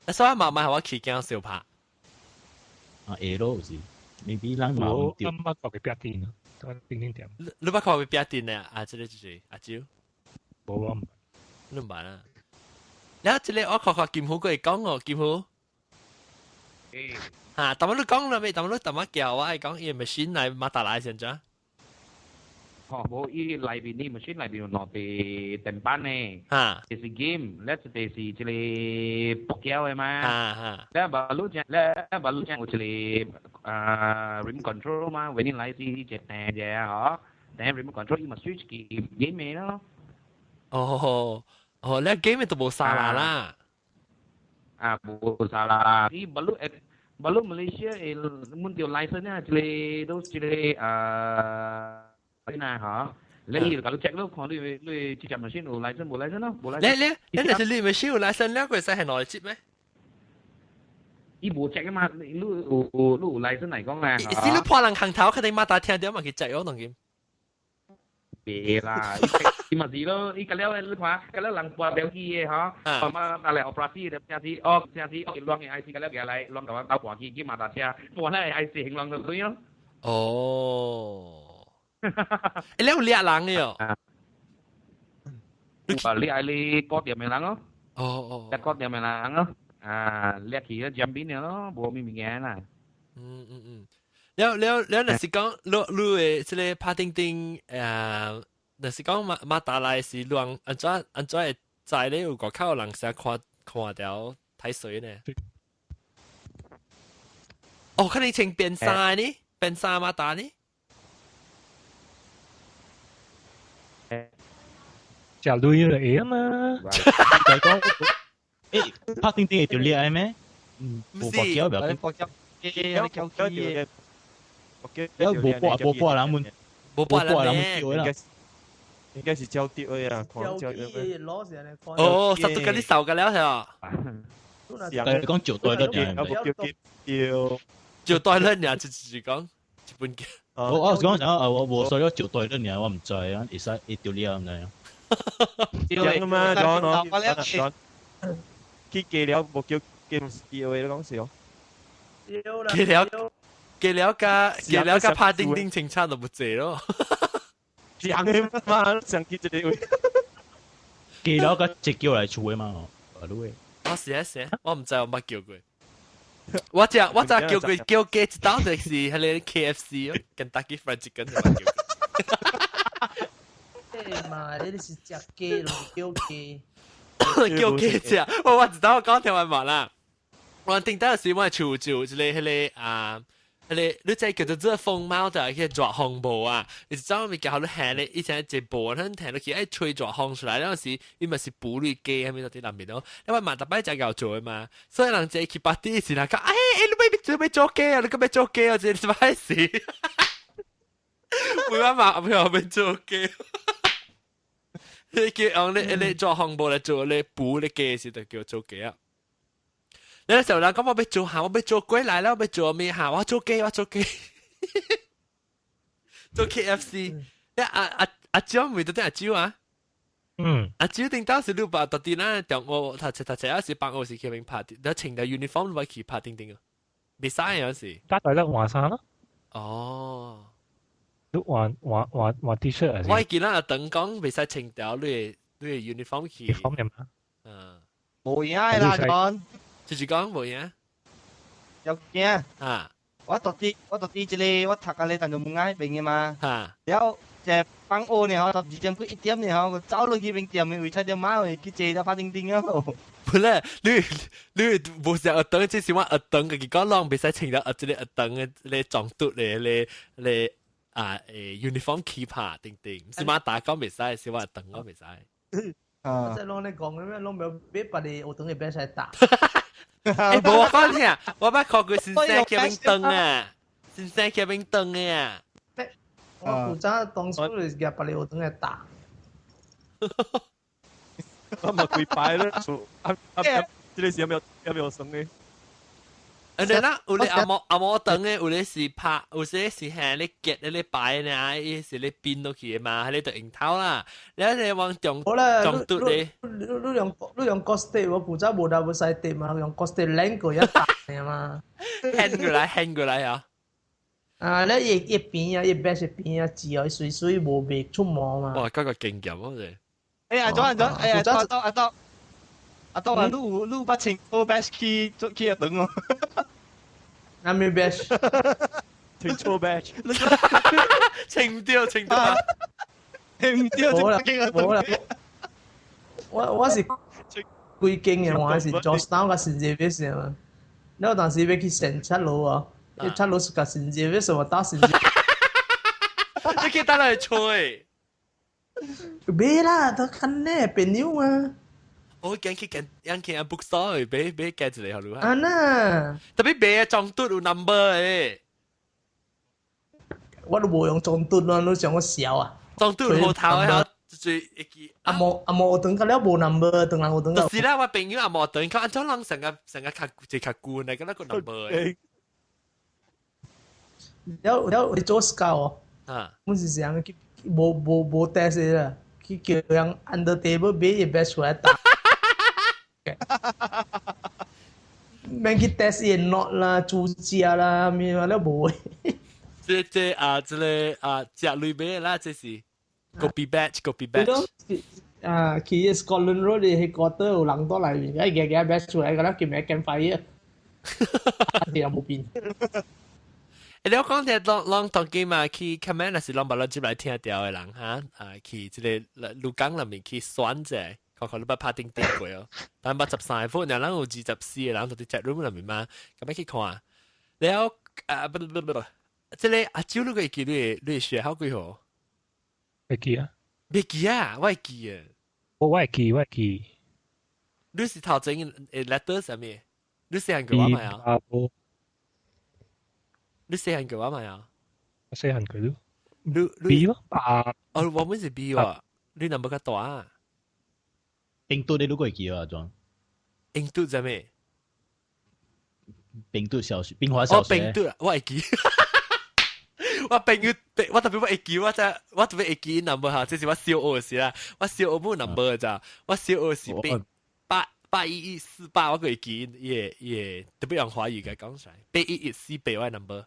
所以慢慢我起驚小拍。啊會咯，有時 maybe 咱嘛唔對。我捌看過壁電，叮叮點。你你捌看過壁電呢？啊，這個就是阿蕉。無我毋。你毋捌啊？然後這個我看看金虎過會講哦，金虎。嚇，但係你講啦未？但係你淡仔叫我係講伊 machine 來馬達來先咋？哦，無伊內邊啲 machine 內邊有兩塊電板呢，一是 game，咧一個是這個博繳的嘛。咧馬路正，咧馬路正有一個啊 remote control 嘛，為你來是一個電者嗬，電 remote control 伊嘛 switch 去 game 的咯。哦，哦，你 game 都無沙啦啦。啊，無沙啦，伊馬路馬路 Malaysia 會滿條 license 啊，這個都這個啊。嗱嚇，你就搞 check 咯，看你你這隻 machine 有 license 無 license 咯，無 license。你你你若是你 machine 有 license，你會使係內接咩？伊無 check 啊嘛，你有有你有 license 嚟講咧。是你破人行頭，肯定馬達聽到嘛去 check 咯，當今。別啦，伊嘛是咯，伊個了你看，個了人跋標機的嗬，嘛啊來 operasi 的，正是哦，正是哦，亂的 IC 個了過來，亂共我鬥跋機去馬達車，跋那個 IC 行亂就對咯。哦。欸，你有掠人的哦？啊，掠你割店的人咯。哦哦。掠割店的人咯，啊，掠去咗江邊咯，無咩物件啦。嗯嗯嗯。了了了，若是講你你的這個拍叮叮，誒，若是講馬馬達來是亂按怎按怎會知咧有外口人成看看著睇水呢？哦，可能穿變衫呢，變衫馬達呢？食鐳就會啊嘛。就講，欸，拍叮叮會著掠咩？嗯，無跋筊不要緊。跋筊，機嘅。無跋無跋人們，無跋人們叫啦。應該是焦掉的啊，看焦掉的。哦，實都跟你掃個了係啊。但係講石袋了，掉。石袋了，爾，就是講一本鏡。我我是講啥？我無說了石袋了，爾，我毋知啊，會使會著掠毋知啊。講嘛，講喏，去加了無叫叫掉的，講笑。加了加了加加了加拍叮叮清差就無濟咯。上的嘛，上去一個位。加了甲一叫來厝的嘛，啊，你。我是啊是啊，我毋知我捌叫過。我只叫佢叫雞一道就是彼个 KFC 哦，Kentucky Fried Chicken 就叫。對嘛，你是食雞咯，叫雞。叫雞食，我知道我講聽完冇啦。我頂到時我厝就一个彼个啊。彼个你知叫做熱風帽就係去熱風帽啊！你知道物件好你行咧，以前一部咱聽落去愛吹熱風出來，嗰陣時伊咪是補濾機，係咪在南面咯？因為嘛逐擺才𠢕做的嘛，所以人坐去 party 時人講，哎，你欲做欲做雞啊？你閣欲做雞啊？這是歹事。每晚嘛，唔要欲做雞。你叫用你熱風帽來做你補你雞時，就叫做雞啊！你那時候人講我欲做下，我欲做過來啦，我欲做咩下？我做雞，我做雞，做 KFC。你阿蕉唔係對阿蕉啊？嗯。阿蕉頂當時你把到底咱中學讀冊讀冊，還是放學時去邊拍？你穿條 uniform 你去拍叮叮啊？袂使有時。打對啦，換衫咯。哦。你換換換換 T 恤啊？我記得阿等講袂使穿條你 uniform 去。 uniform 嘛？嗯。無影啦，講。就是講無影。有驚。啊！我讀啲這個，我讀個咧，但就冇愛邊嘅嘛。嚇！然後就放學呢，吼，12點幾1點呢，吼，我走落去邊店嘅位，菜點買去坐到拍叮叮啊。不咧，你無是學堂，這是我學堂家己講，攏袂使穿到學這个學堂的咧裝嘟咧咧咧啊誒 uniform 去拍叮叮，毋是馬打講袂使，是我學堂講袂使。啊！即係攏咧講咩，攏沒有俾別個學堂嘅比賽打。欸，無我講聽，我捌看過先生去邊轉啊，先生去邊轉的啊。我古早當初就是夾別個學堂來打。我咪幾擺咯，啊啊！這个是有沒有生的？誒，你啦，有咧阿毛燈的，有咧是拍，有些是係咧結咧擺呢，伊是咧變落去的嘛，彼个就用頭啦。你係往中中嘟咧？你用 costate，我古早無得無使滴嘛，用 costate 兩個一打的嘛。輕過來，輕過來啊！啊，你一一邊啊，一邊是邊啊，字啊，水水無袂出毛嘛。哇，嗰個經驗啊，真。哎阿莊阿莊，哎阿莊阿莊阿莊啊，你有捌穿好 batch 去做去學堂哦？阿咩 batch？穿錯 batch。穿唔對，穿唔對。穿唔對，冇啦，冇啦。我是規間的，我是 Georgetown 佮聖捷維斯嘛。了當時欲去聖七路啊，七路是佮聖捷維斯，我打聖捷。你去打來吹？買啦，都看呢朋友嘛。我驚去見，人見阿 bookstore 買買加一個好啊那。特別買裝嘟有 number 的。我都無用裝嘟咯，你想我笑啊？裝嘟好頭的，就是一支。阿毛等個了無 number，等人學堂。就是啦，我朋友阿毛等，佢按怎人成個成個較一較舊，那個那個 number 的。了了，你做 scout 哦？啊。阮是啥去無 test 啦，去叫人 under table 買伊 batch 出來打。免去 test 伊 note 啦、注解啦，咩啦，了無。這啊，這个啊，食類買啦，這是 copy batch，copy batch。啊，去 Scotland Road 的 headquarter 有人到內面，哎，夾夾 batch 出來，個啦叫咩 campfire，啊，無變。欸，你講聽攏攏當今嘛去 comment 是攏捌咱入來聽著的人哈啊，去這个鹿港內面去選者，看看你捌拍叮叮過哦。但捌13個，然後有24個人就佇 chat room 內面嘛，咁樣去看。了啊，不不不不，這个阿蕉你會記你學校幾號？會記啊？袂記啊，我會記啊。我會記，我會記。你是頭前 letter 啥物？你細漢過我嘛啊？你細漢過我嘛啊？我細漢過你。你 B 咯？啊！哦，我們是 B 喎，你 number 較大啊。冰嘟你都會記啊，莊？冰嘟啥物？冰嘟小學，冰華小學。哦，冰嘟啊，我會記。我朋友，我特別我會記，我真我特別會記 number 哈，這是我小學時啦，我小學無 number 咋，我小學是8 81148，我會記，也也特別用華語嘅講出來，81148我 number。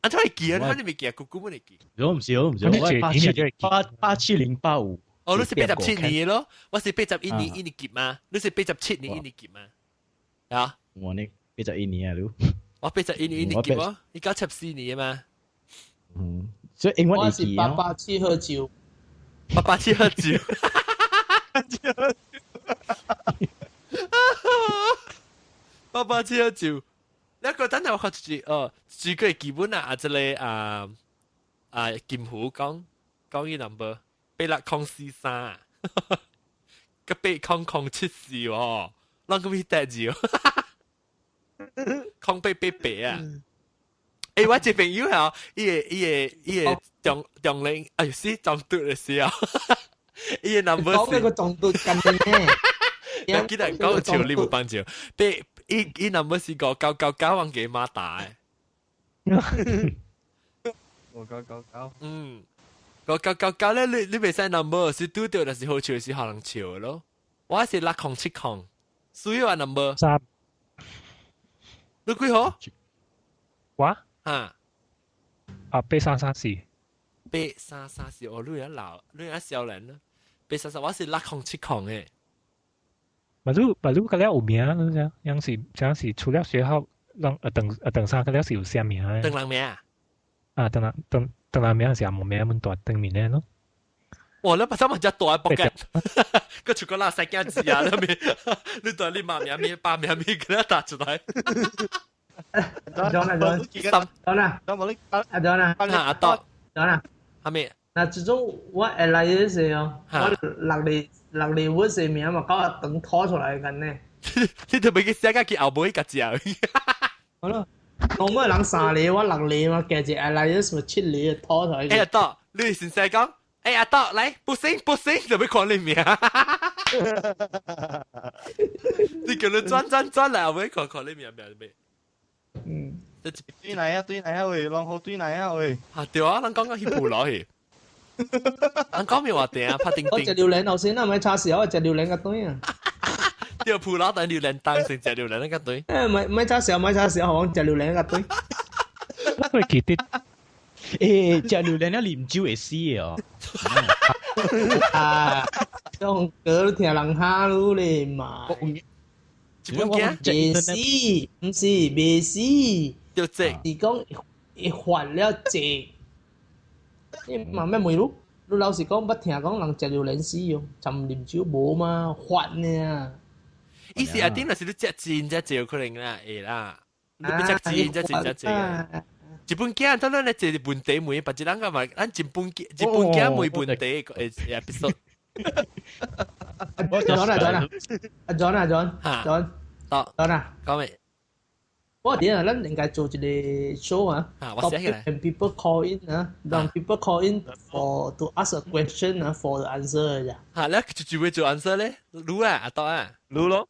啊，怎會記啊？你未記啊？姑姑會記。我唔是，我唔是，我87085。哦，你是87年咯，我是81年一年級嘛，你是87年一年級嘛？啊？我呢？ 81年啊，你。我81年，你記冇？你97四年啊嘛。嗯，所以英文我是八八七喝酒，八八七喝酒。八八七喝酒，你個等下我看一哦，這個基本啊，啊這個啊啊金虎講講伊 number 86 043，個80 074喎，啷個咪得字哦？0888啊！欸，我一朋友吼，伊個伊個伊個中中齡，哎死中毒的時候，伊個 number 講咩個中毒近呢？我記得講笑你無幫笑，八伊伊 number 是5999忘記馬達的。5999。嗯，5999咧，你你袂使 number 是拄著，就是好笑是予人笑咯。我是6070，需要 number。三。你幾號？我？啊！啊，8334。8334，哦，你也老，你也少年啦。八三三，我是6070的。嘛你嘛你個了有名，你知？樣是樣是除了學校，讓等等啥個了是有啥名的？鄧人名啊？啊，鄧人鄧鄧人名是阿無名，阮大鄧面的咯。哇！你把怎麼只大博嘅？個出個垃圾鏡子啊！你面，你對你媽名面爸名面，給他打出來。 John 啊 John，John 啊，阿 John 啊，阿多，John 啊，係咪？嗱，這種我會來的時候，我六日六日我是名嘛，搞阿長拖出來緊呢。你特別去寫個去後尾個字。好咯，我每人三個，我六個嘛，加一個來的什麼七個拖出來。欸，阿多，你先生講，欸，阿多，來，不行不行，就欲看你名。你叫你轉轉轉來後尾看看你名名未？嗯，對來啊對來啊喂，攏好對來啊喂。啊對啊，咱講講去鋪落去。咱講咩話題啊？拍叮叮。我食榴蓮頭先啊，咪叉時候我食榴蓮個堆啊。對，鋪落等榴蓮當成食榴蓮個堆。欸，咪咪叉時候咪叉時候，我食榴蓮個堆。我記得，欸，食榴蓮了啉酒會死的哦。啊，種歌都聽人哈嚕咧嘛。一本鏡未死，毋是未死，就這是講會發了濟。你嘛咩問你？你老實講，捌聽講人食榴蓮死哦，浸啉酒無嘛，發呢。意思阿頂若是你食真只濟可能啦，會啦。你欲食真只真只濟。日本囝，當咱咧坐問題問，別一人個嘛，咱日本囝日本囝問問題個 episode。 John 啊 John 啊，阿 John 啊 John，John，John 啊，講咩？我點啊？咱應該做一個 show 啊，我寫起來。 And people call in 啊，讓 people call in for to ask a question 啊，for the answer 咋？嚇，你就就會做 answer 咧？滷啊，阿多啊，滷咯。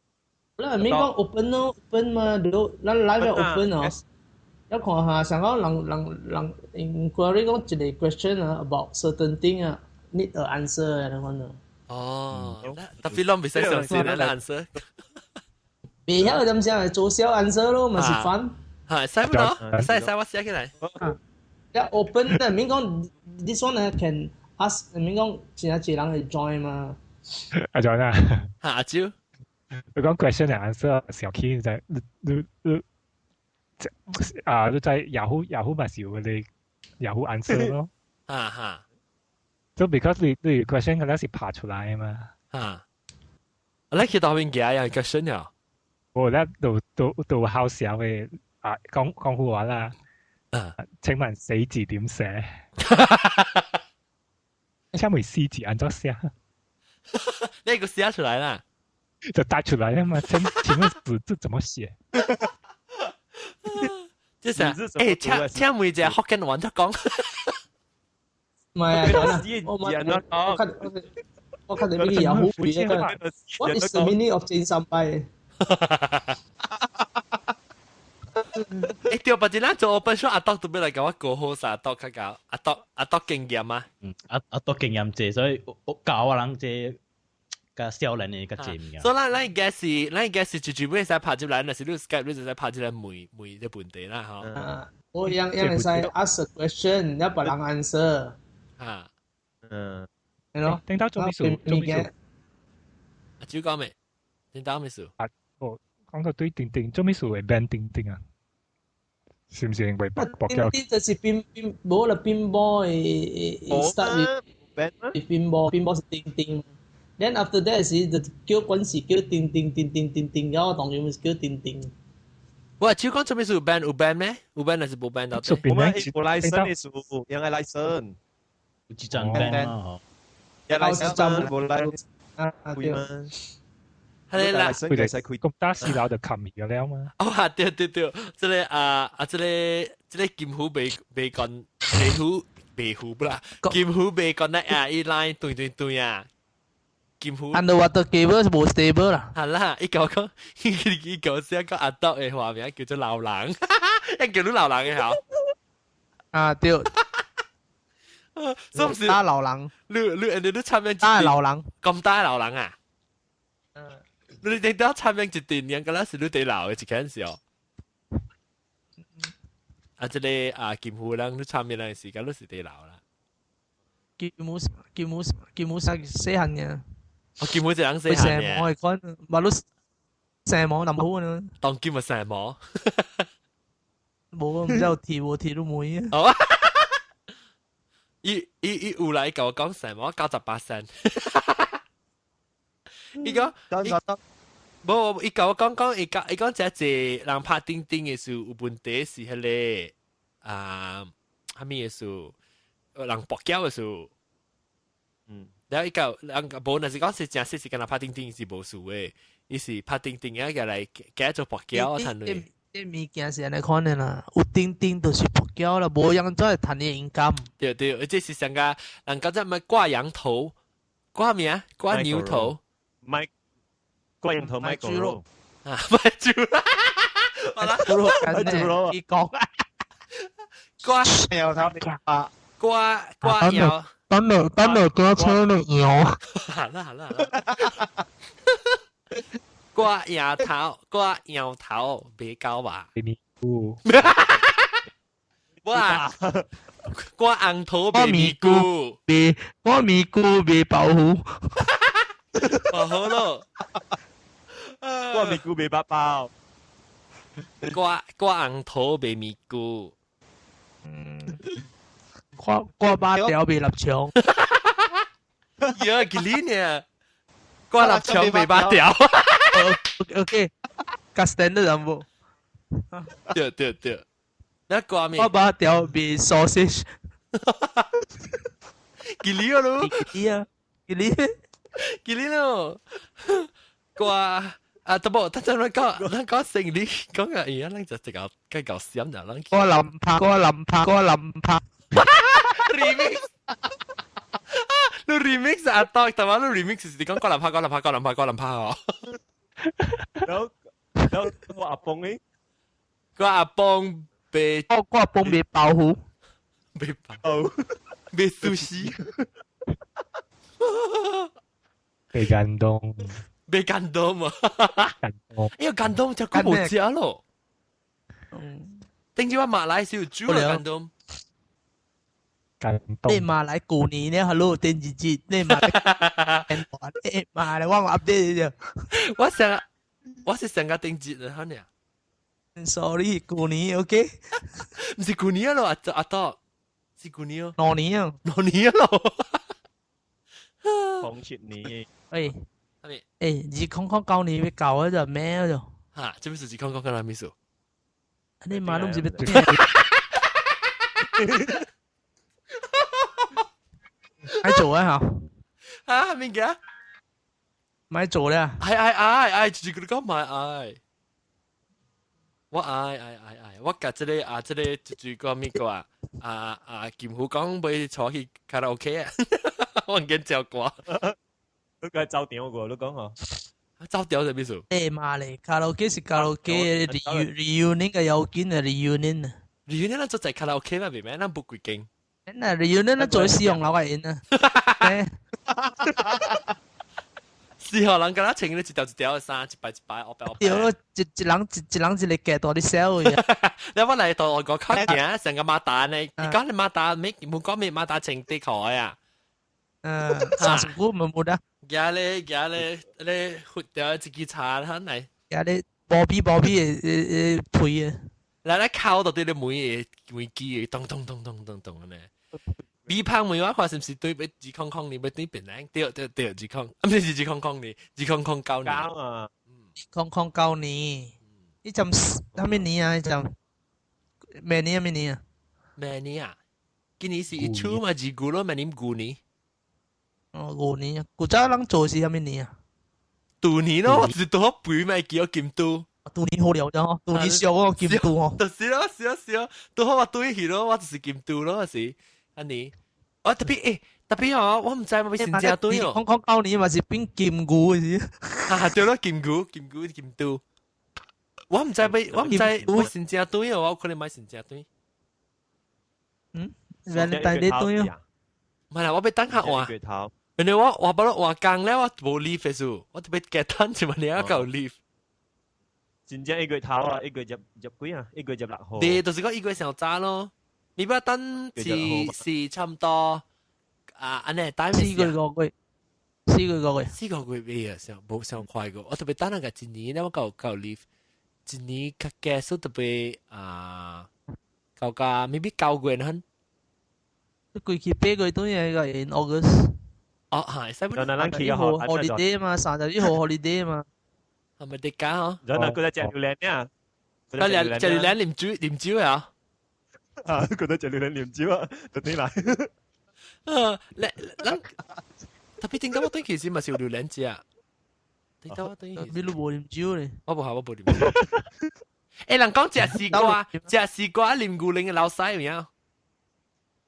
咱免講 open 咯，open 嘛，你咱 live open 哦。要看下，想講人人人 inquiry 講一個 question 啊，about certain thing 啊，need a answer 啊，你講啊。哦，特別攏袂使相信咱 answer。袂曉點聲係做小 answer 咯，咪是煩。係，使唔到？使使我寫起來。一 open 咧，免講 this one 咧 can ask，免講真係濟人會 join 嘛。阿 John 啊，嚇阿蕉，你講 question and answer 小 key 就你你你啊，你在 Yahoo Yahoo 嘛是有嗰啲 Yahoo answer 咯。哈哈。就 because 你你 question 可能是爬出來嘛。哈。你去到邊行呀？question 呀？我咧都都都好笑嘅啊，講講好話啦。啊，請問死字點寫？請問死字按怎寫？你個寫出來啦，就打出來啦嘛。請請問死字怎麼寫？這是欸，請請問一下福建話怎講？唔係啊，我我看我看你邊有好背啊。What is the meaning of 真三拜？欸，對，別陣咱做 open show，阿多都欲來共我過好勢，阿多較𠢕，阿多阿多經驗啊。嗯，阿阿多經驗濟，所以我教我人這較少年的較濟物件。所以咱咱應該是，咱應該是直接會使拍入來，若是你 Skype 你就使拍入來問問這問題啦，吼。我樣樣會使 ask a question，了別人 answer。啊。嗯。係咯。聽到做咩事？做咩事？阿朱講未？聽到咩事？啊，哦，講到對定定，做咩事會 ban 定定啊？是唔是因為博博膠？定就是乒乒，無啦乒乓會會 start with 乒乓，乒乓是定定。Then after that 是就叫滾時叫定定定定定定，然後當然是叫定定。喂，照講做咩事有 ban 有 ban 咩？有 ban 還是冇 ban 到底？我們有 license 的事，應該 license。有一陣 ban 啊，有 license 冇 license 啊，對。係啦，佢哋咁打四樓就冚咗了嘛。哦，對對對，這個啊啊，這個金虎未未講，未虎未虎不啦，金虎未講那啊，伊 line 斷斷斷啊。金虎 underwater cable 是無 stable 啦。係啦，伊講講，伊講寫個阿豆的畫面叫做老人，一叫你老人嘅嗬。啊對。是唔是？打老人。你你人哋都參與打老人。咁大老人啊？你哋都參與一定年，個啦是你哋老嘅一件事哦。啊，這個啊金虎人你參與那時間，你是得老啦。金虎金虎金虎細細漢嘅。我金虎一人細漢嘅。我係講，馬路成網林好啊。當金咪成網。冇啊，唔知有鐵無鐵都冇啊。哦。伊伊伊有來甲我講成網98%。伊講，無伊甲我講講，伊講伊講這濟人拍釘釘的時候有問題是彼個啊，啥物意思？人搏交的時候，然後伊個人無，若是講是誠實是敢若拍釘釘是無事的，伊是拍釘釘啊，個來加做搏交啊，趁鐳。這物件是按呢款的啦，有釘釘就是搏交啦，無人怎會趁你 income？對對，這是上個人講這麼掛羊頭，掛咩啊？掛牛頭。賣掛羊頭賣狗肉啊！賣豬肉，好啦，豬肉賣豬肉，你講掛羊頭啊，掛掛羊，等你等你加車你羊，好啦好啦好啦，掛羊頭掛羊頭別搞吧，咪菇，哇，掛紅頭賣咪菇，賣掛咪菇賣包袱。哦好咯，掛咪菇賣八包，掛掛紅頭賣咪菇，掛掛八條賣臘腸，呀，幾呢呢？掛臘腸賣八條，OK，較 standard 有無？對對對，那掛咩？掛八條賣 sausage，幾呢咯？幾啊？幾呢？幾呢咯？掛啊，都無，等陣咱講，咱講生理，講個嘢，咱就這個計較閃就咱。掛林拍，掛林拍，掛林拍。 remix，你 remix 阿多，但係你 remix 是講掛林拍，掛林拍，掛林拍，掛林拍哦。然後然後我阿公呢？掛阿公被，掛阿公被包袱，被包，被壽司。被感動，被感動嘛？感動，哎呀，感動就夠冇食咯。頂住我馬來是有煮了感動，感動。你馬來過年呢，Hello，電視節，你馬來，你馬來，我 update 就。我上，我是上個電視節啊，呢。 Sorry，過年 OK？唔是過年咯，阿阿多，是過年哦。兩年啊，兩年咯。紅切年。喂，誒，2009年要搞嗰就咩就？嚇，這邊是2009年咩事？你媽都唔知咩。咪做啊嚇！嚇，咩嘅？咪做咧？係係係係，就是佢講咪係。我愛愛愛愛，我甲這個啊，這個就是講咩個啊？啊啊，金虎講欲坐去卡拉 OK 啊，我唔記照歌。你個走掉過，你講哦。走掉是咩事？誒媽咧，卡拉 OK 是卡拉 OK reunion 嘅要緊啊，reunion 啊。 reunion 咱做在卡拉 OK 嘛，袂咩？咱不幾間。那 reunion 咱做使用樓嘅人啊。是哦，人敢若穿咧一條一條的衫，一擺一擺，黑白黑白。對咯，一一人一一人一個夾大啲小嘅。你我來到外國較行，成個馬達呢？你講你馬達咩？冇講咩馬達穿底褲的啊？嗯，30股咪冇得。行咧行咧，咧佛掉一支叉，哈嚟。行咧薄皮薄皮的皮的。來來敲到對你每個每機咚咚咚咚咚咚呢。米香梅我看是毋是對2000年欲對檳榔？對對對，二空，啊，毋是2000年，2009年。啊，2009年，彼陣啥物年啊？彼陣明年啥物年啊？明年啊？今年是一初嘛，二九咯，明年牛年。哦，牛年，古早人做是啥物年啊？兔年咯，我是拄好背咪叫金兔。兔年好了咗，兔年上個金兔哦。就是咯，是咯，是咯，拄好我對去咯，我就是金兔咯，是按呢。我特別欸，特別哦，我毋知我欲先正對哦。2009年嘛是變金牛的是。啊，對咯，金牛、金牛、金兔。我毋知欲，我毋知欲先正對哦，我可能欲先正對。嗯，Valentine Day 對哦。唔係啦，我欲等下換。因為我我不落換工咧，我無 leave 的數，我特別簡單就問你一嚿 leave。真正一月頭啊，一月十十幾啊，一月16號。對，就是講一月上早咯。你不等是是差唔多啊，按呢等4個月5個月，4個月5個月，4個月未啊，上無上快過。我特別等那個一年咧，我夠夠 leave，一年較結束特別啊，夠加 maybe 9個月很。過去8個月都係個 in August。哦，係，使乜？咱去個 holiday 嘛，31號 holiday 嘛，係咪得假嗬？然後佢在食榴蓮呀，佢食榴蓮啉酒啉酒啊！啊，佢在食榴蓮啉酒啊，就啲來。啊，你咱特別點解我對其實嘛是有榴蓮食啊？點解我對？你都無啉酒咧？我無，我無啉酒。欸，人講食絲瓜，食絲瓜啉牛奶的流屎有影？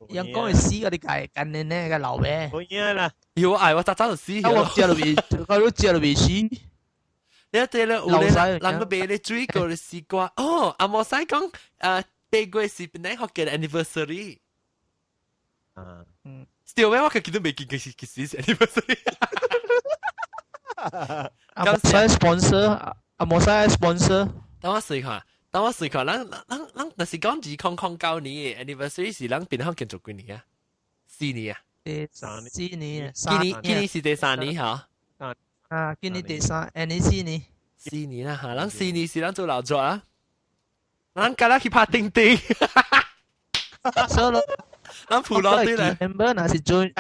人講會死嗰啲界近年呢個老咩？冇影啦！有愛我早早就死。我食就未，我都食就未死。你對咧，有咧，人個賣咧水果的絲瓜。哦，阿莫使講，8月是檳榔福建 anniversary。啊，嗯。對咩？我家己都未記，其實其實是 anniversary。阿莫使 sponsor，阿莫使 sponsor。等我試看。等我試看，咱咱咱若是講2009年 anniversary 是咱檳榔福建做幾年啊？4年啊？第4年，今年今年是第三年嚇。啊，今年第三，今年4年。四年啦嚇，咱四年是咱做老作啊。咱今日去拍叮叮。所以，咱普羅對咧。 member 若是 join，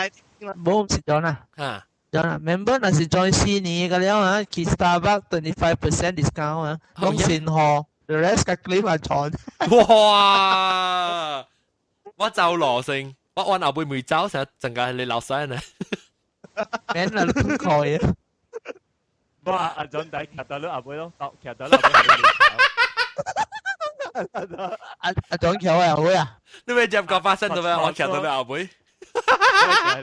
無是 join 啦。嚇。 join 啦，member 若是 join 四年個了啊，去 Starbucks 25% discount 啊，攏先賀。The rest 個 claim 係錯。哇！我走羅先，我按後背未走，成日陣間你流水呢。免啦，你吞開啊！哇！阿總仔徛到你後背咯，徛到你後背。阿阿總橋啊，會啊！你咪接個發生到咩？我徛到你後背。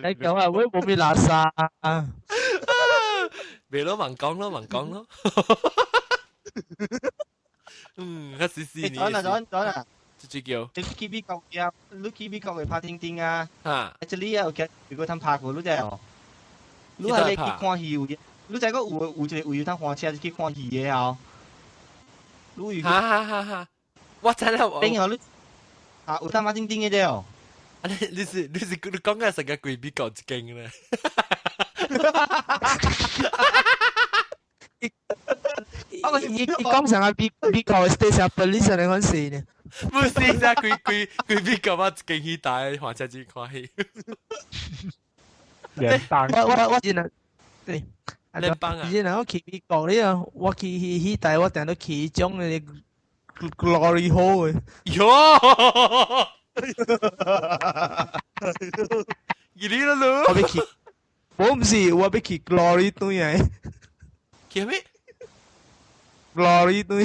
你講啊，會冇咩垃圾啊？未咯，盲講咯，盲講咯。嗯，較是四年。轉啊轉轉啊！這叫。你去美國啊？你去美國會拍叮叮啊？啊！這裡啊，有其如果通拍過，你知哦？你係你去看戲有，你知講有有一個位有通換車去看戲的哦。你有？哈哈哈哈！我知啦。頂哦，你啊有通拍叮叮的哦。啊！你你是你是你講嘅成個鬼美國一間咧？我伊伊講上個美美國 state 上 police 嚟講是呢？不是啊，規規規美國我一間去大換車子看戲。聯邦。我我我真係對。聯邦啊！以前我去美國咧啊，我去去去大，我定都去種嗰個 glory hole 嘅。喲！你咧咯？我欲去，我毋是，我欲去 glory 對來。去咩？glory 對。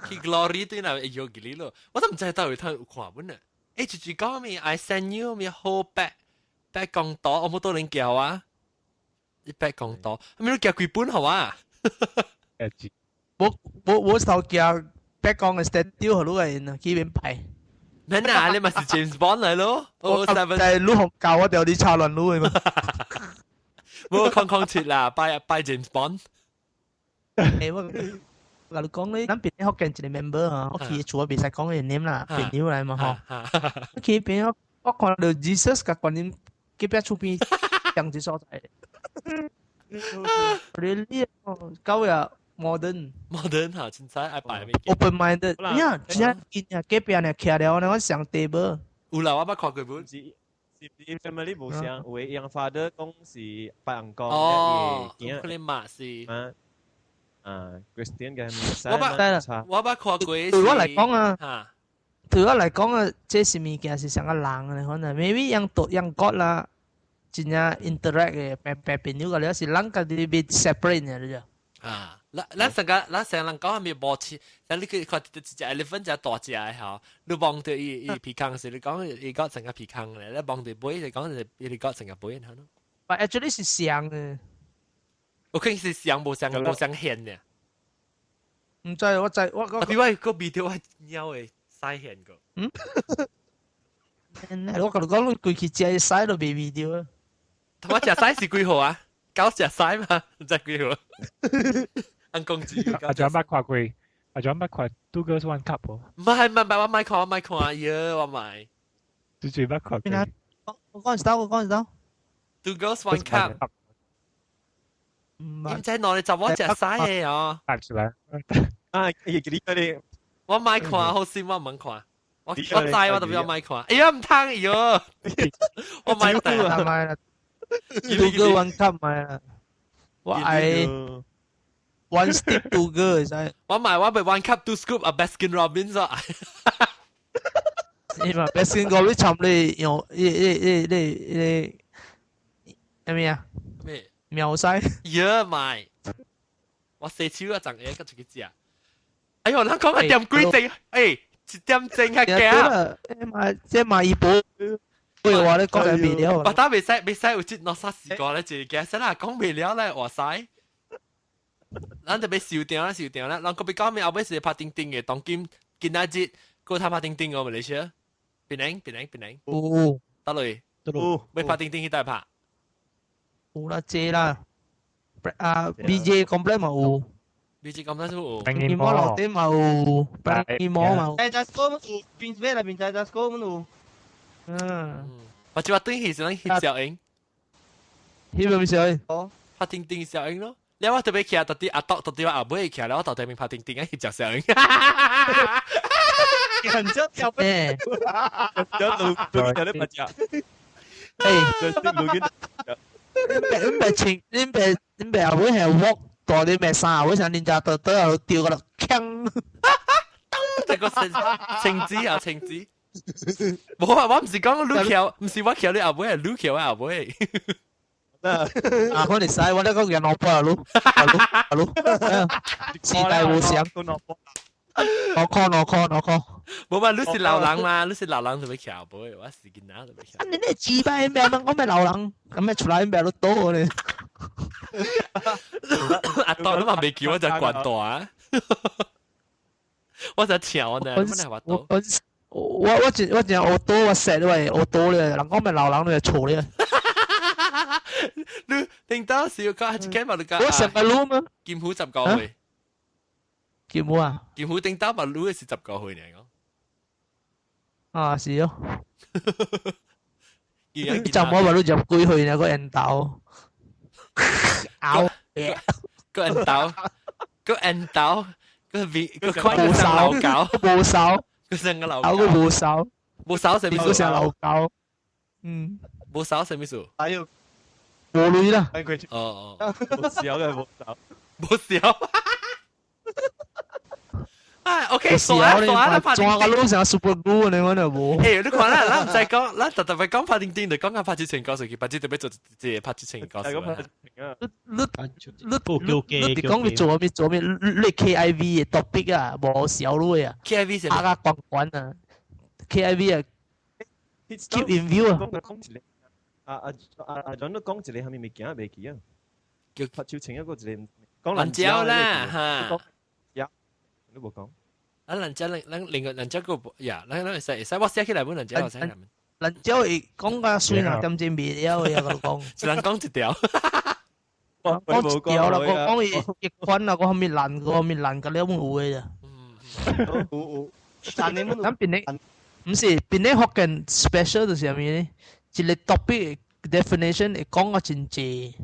去 glory 對那會有幾哩咯？我都毋知道有通有看本呢。欸，就是講咩？I send you 咩好白白講多，我冇多人叫啊。一百公多，咪你寄幾本好啊？我我我頭寄白講嘅 statue 予你個人去邊排？免啊，你咪是 James Bond 嚟咯。我就係你學教我掉啲插輪路嘅嘛。冇空空切啦，拜拜 James Bond。欸，我我你講咧，咱邊福建一個 member 啊，我去厝我袂使講伊 name 啦，朋友來嘛吼。我去邊我我看到 Jesus 佮觀音隔壁厝邊同一所在。Really 哦，到尾 modern。 modern 嚇，凊彩愛擺物件。 open minded，呀，真正見啊，隔壁呢徛了呢，我上 table。有啦，我捌看過本。是是 family 無相，有的養 father 講是白人講，哦，可能嘛是。啊啊，Christian 嘅我捌我捌看過。對我來講啊，對我來講啊，這是物件是上個人嘅可能，maybe 樣獨樣國啦，真正 interact 嘅，白白朋友個了是人家己被 separate 嘅，你知。啊，咱咱成個咱成人講係咪無似？但你去看一隻 elephant 隻大隻嘅吼，你望到伊伊鼻孔時，你講伊講成個鼻孔咧，你望到背就講是伊講成個背然後咯。 But actually 是像嘅。我可能是像無像無像現嘅。唔知我知我我。比我個鼻條我鳥會使現過。嗯。我甲你講，你規氣食屎都袂味著。我食屎是幾號啊？狗食屎嘛，唔知幾號。按公子。阿仲捌看過，阿仲捌看 Two Girls One Cup 無？唔係唔係，我咪看我咪看，耶我咪。最最捌看過。我講一道，我講一道。 Two Girls One Cup。唔知攞你就我食屎嘅哦。出來。啊，伊記得你。我咪看，好先我唔看。我我知我特別我咪看。哎呀唔通喲。我咪睇。買啦。Two Girls One Cup 買啦。我愛。One step two girl 會使。我買我被 one cup two scoop 啊，Baskin Robbins 啊。你嘛 Baskin Robbins 尋你用，你你你你你咩啊？咩？苗西。耶買！我洗手啊，陣嘢跟住去食。哎呦，咱講一點幾鐘，哎，一點鐘較驚。這嘛這嘛伊保。喂，我咧講緊未了。我打未使未使有這攞啥事過咧，一個驚，先啦講未了咧，哇塞！咱特別收定啦，收定啦。人個別講咩後尾是拍叮叮嘅，當今今仔日閣他拍叮叮個馬來西亞，檳城檳城檳城。有。得落。得落。要拍叮叮去帶拍。有啦，這啦。啊，BJ complex 嘛有。 BJ complex 有。平摩樓頂嘛有，平摩嘛有。誒，就嗰有邊咩啦？邊就就嗰有。嗯。我就話轉去是咱翕小影。翕咩小影？哦。拍叮叮小影咯。你我特別徛到底阿篤到底我後尾徛了，我到底面拍叮叮啊翕隻小影。人家跳誒，有路路有得拍隻。誒，你別穿，你別你別後尾係 walk 大你別衫，後尾想人家倒倒後掉個落，鏘。這個晴晴子啊晴子。無啊，我唔是講你徛，唔是我徛你後尾，係你徛我後尾。啊，我哋使我咧講人老婆啊，魯啊魯啊魯，時代無相。我看我看我看，無嘛，你是老人嘛，你是老人就會徛後尾，我是囡仔就會徛。啊，你那雞巴咩？我咩老人，咁咩出來咩都多咧。阿當你嘛未叫我就關大啊！我就笑呢，我嚟話我我我真我真學多我識喂學多咧，人講咩老人你就錯咧。你聽到時講一間嘛？你講我成個路嘛？金虎19歲。金虎啊？金虎頂到嘛？路是19歲嚟講。啊，是哦。就冇話你入幾歲呢個人豆。咬個人豆，個人豆，個面個塊個成老狗，無手，個成個老狗，個無手，無手什麼意思？個成老狗，嗯，無手什麼意思？哎呦，無鐳啦。哦哦，無手嘅無手，無手。哎，OK，傻啊傻啊，咱拍轉個路成 super glue 你講就無。誒，你看啦，咱唔使講，咱特特別講拍叮叮，就講緊拍之前告訴佢，拍之特別做這個拍之前告訴。你你你你講你做咩做咩？你 KIV 嘅 topic 啊，無小路啊。 KIV 是啊個關關啊，KIV 啊，keep in view 啊。啊啊啊啊！講都講一個係咪物件袂記啊？叫拍手情一個一個講蘭椒啦嚇。你無講。啊，蘭椒，咱咱另外蘭椒個呀，咱咱會使會使，我寫起來本蘭椒，我寫起來本。蘭椒會講甲水人點鐘未了嘅，我講。一人講一條。講一條啦，我講伊一款啦，我後面爛，我後面爛個了有嘅咋。嗯。有有。但你咱邊個？唔是邊個福建 special 就是啥物呢？一個 topic definition 會講個真濟。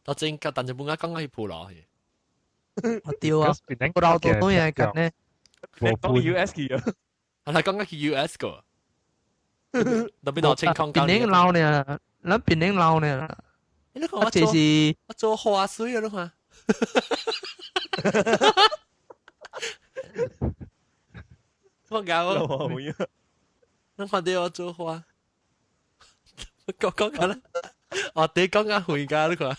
頭先甲陳志本講講去鋪落去。對啊，我老多東嘢緊呢。講 US 去啊，係啦，講緊去 US 個，特別到清空。邊年老呢？咱邊年老呢？你看我做我做花水啊！你看。我搞我，你看到我做花，講講緊啦，我哋講緊回家你看。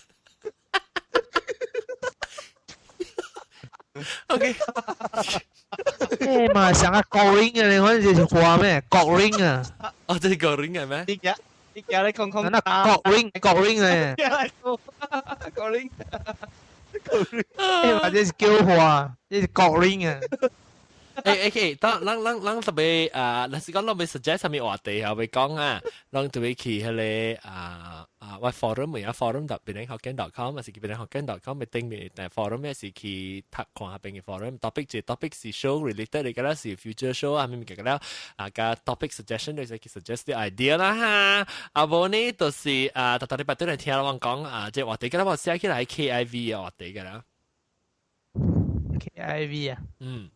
OK。誒嘛，上個國音啊！你看這是花咩？國音啊！哦，這是國音係咩？你家你家你講講那國音國音咧。國音。誒嘛，這是叫花，這是國音啊！誒誒，當咱咱咱特別啊，若是講咱欲 suggest 啥物話題啊，欲講啊，咱特別去彼個啊啊，我 forum 有 forum 特別學見 .com，還是別學見 .com 嘅頂面，但 forum 咧是去讀看下邊嘅 forum topic 一 topic 是 show related 嚟個啦，是 future show 啊，咩物件了啊，加 topic suggestion 就是去 suggest 啲 idea 啦哈，啊無呢就是啊，逐逐禮拜都來聽我講啊，這話題個啦，我寫起來 KIV 嘅話題個啦，KIV 啊，嗯。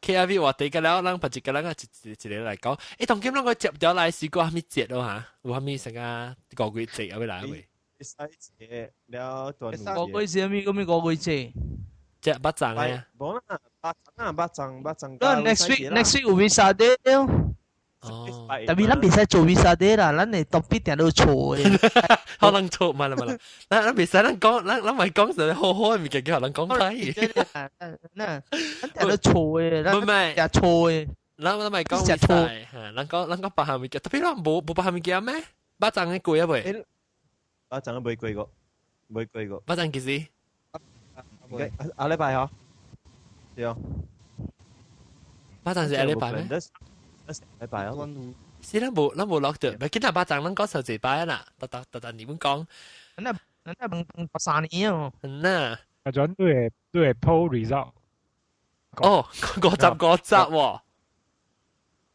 KIV 話題個了，咱別一個人啊，一一個來講。欸，當今咱個接掉來是過蝦米節咯嚇？有蝦米成個五月節啊？欲來未？使節了端午月是蝦米？啥物五月節？節捌粽啊？無啦，捌粽啊，捌粽捌粽。 Next week next week 有 Visa Day 哦。哦。特別咱袂使做 Visa Day 啦，咱的 topic 定都錯的。可能錯嘛啦嘛啦，咱咱袂使咱講，咱咱咪講實好好的物件，叫人講歹。那咱定都錯的，唔係，食錯的。咱咱咪講錯，嚇，咱講咱講別項物件，特別咱無無別項物件咩？捌粽的過啊未？捌粽未過過，未過過。捌粽幾時？下禮拜嗬。對啊。捌粽是下禮拜咩？禮拜啊。是咱無咱無落到，咪今日捌粽咱講上一擺啦，特特特特你們講。那那三年哦。那。阿陣都會都會 poll result。哦，55喎。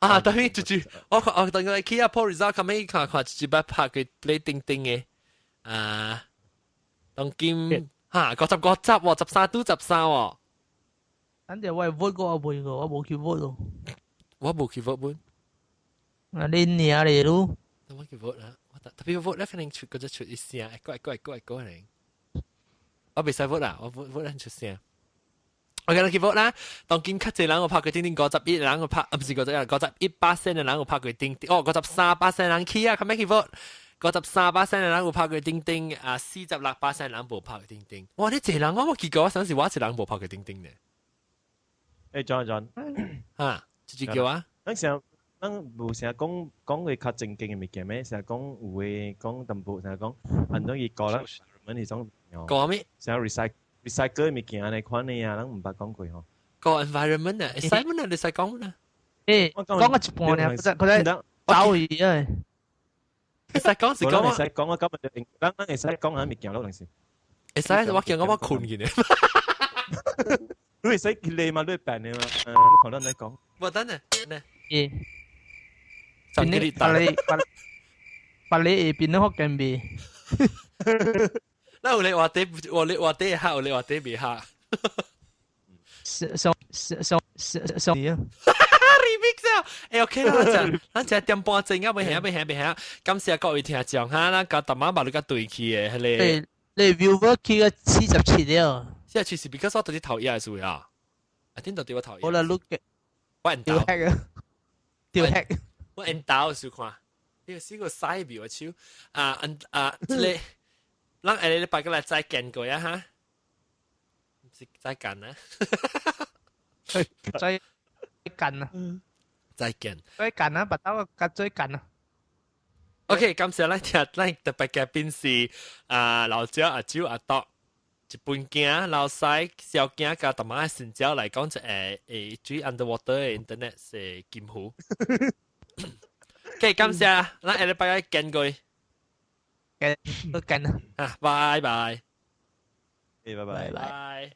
啊，等於就我看我等佢去啊 poll result，後尾看看一擺拍佢 play 叮叮嘅，啊，當今嚇55喎，13對13喎。反正我係 vote 過，我未過，我無去 vote 咯。我無去 vote 本。啊，你領咧咯？我去 vote 啦，我特別 vote 咧，肯定出嗰隻出一聲，一個一個一個一個嚟。我袂使 vote 啦，我 vote vote 咱出聲。我今日去 vote 啦，當今較濟人有拍過叮叮51人有拍，啊唔是51，51%的人有拍過叮叮，哦53%人去啊，較咩去 vote？53%的人有拍過叮叮，啊46%人無拍過叮叮。哇！你濟人我我結果我想是我一人無拍過叮叮呢。欸，John John，哈，一句叫啊？咱成咱無成日講講個較正經的物件咩？成日講有的講淡薄，成日講按怎伊過啦，阮彼種講咩？成日 recycle recycle 物件按呢款的啊，咱毋捌講過吼。講 environment 啊，會使麼？你使講麼？欸，講到一半爾，佢在走去啊。會使講是講會使講我今日咱咱會使講下物件咯，陣時。會使我驚我困去呢。你會使記嘛？你會病的嘛？你看咱來講。無等下，呢？欸。邊你白你白白你變咗福建味。那有你話底，我你話底下，有你話底未下。上上上上上 remix 啊！欸 OK 啦，咱咱食點半鐘啊，未下未下未下。感謝各位聽眾哈，咱甲大媽把你甲對去的彼個。你 viewer 去個77了。47是 because 我佇頭頁的時啊，啊頂到佇我頭頁。我來錄嘅。我唔到。掉 hack。我唔到時看，呢個是個細表的手啊啊，這個。咱下禮拜過來再見過啊哈，毋是再見啊，再見啊，再見，再見啊，白頭甲再見啊。 OK，感謝咱聽咱特別嘉賓是啊老趙阿周阿篤，一本鏡老西小鏡佮淡仔新椒來講一個會水 underwater 的 internet 是金魚。OK，感謝，咱下禮拜見過。見，見啊！啊，拜拜。欸，拜拜。拜拜。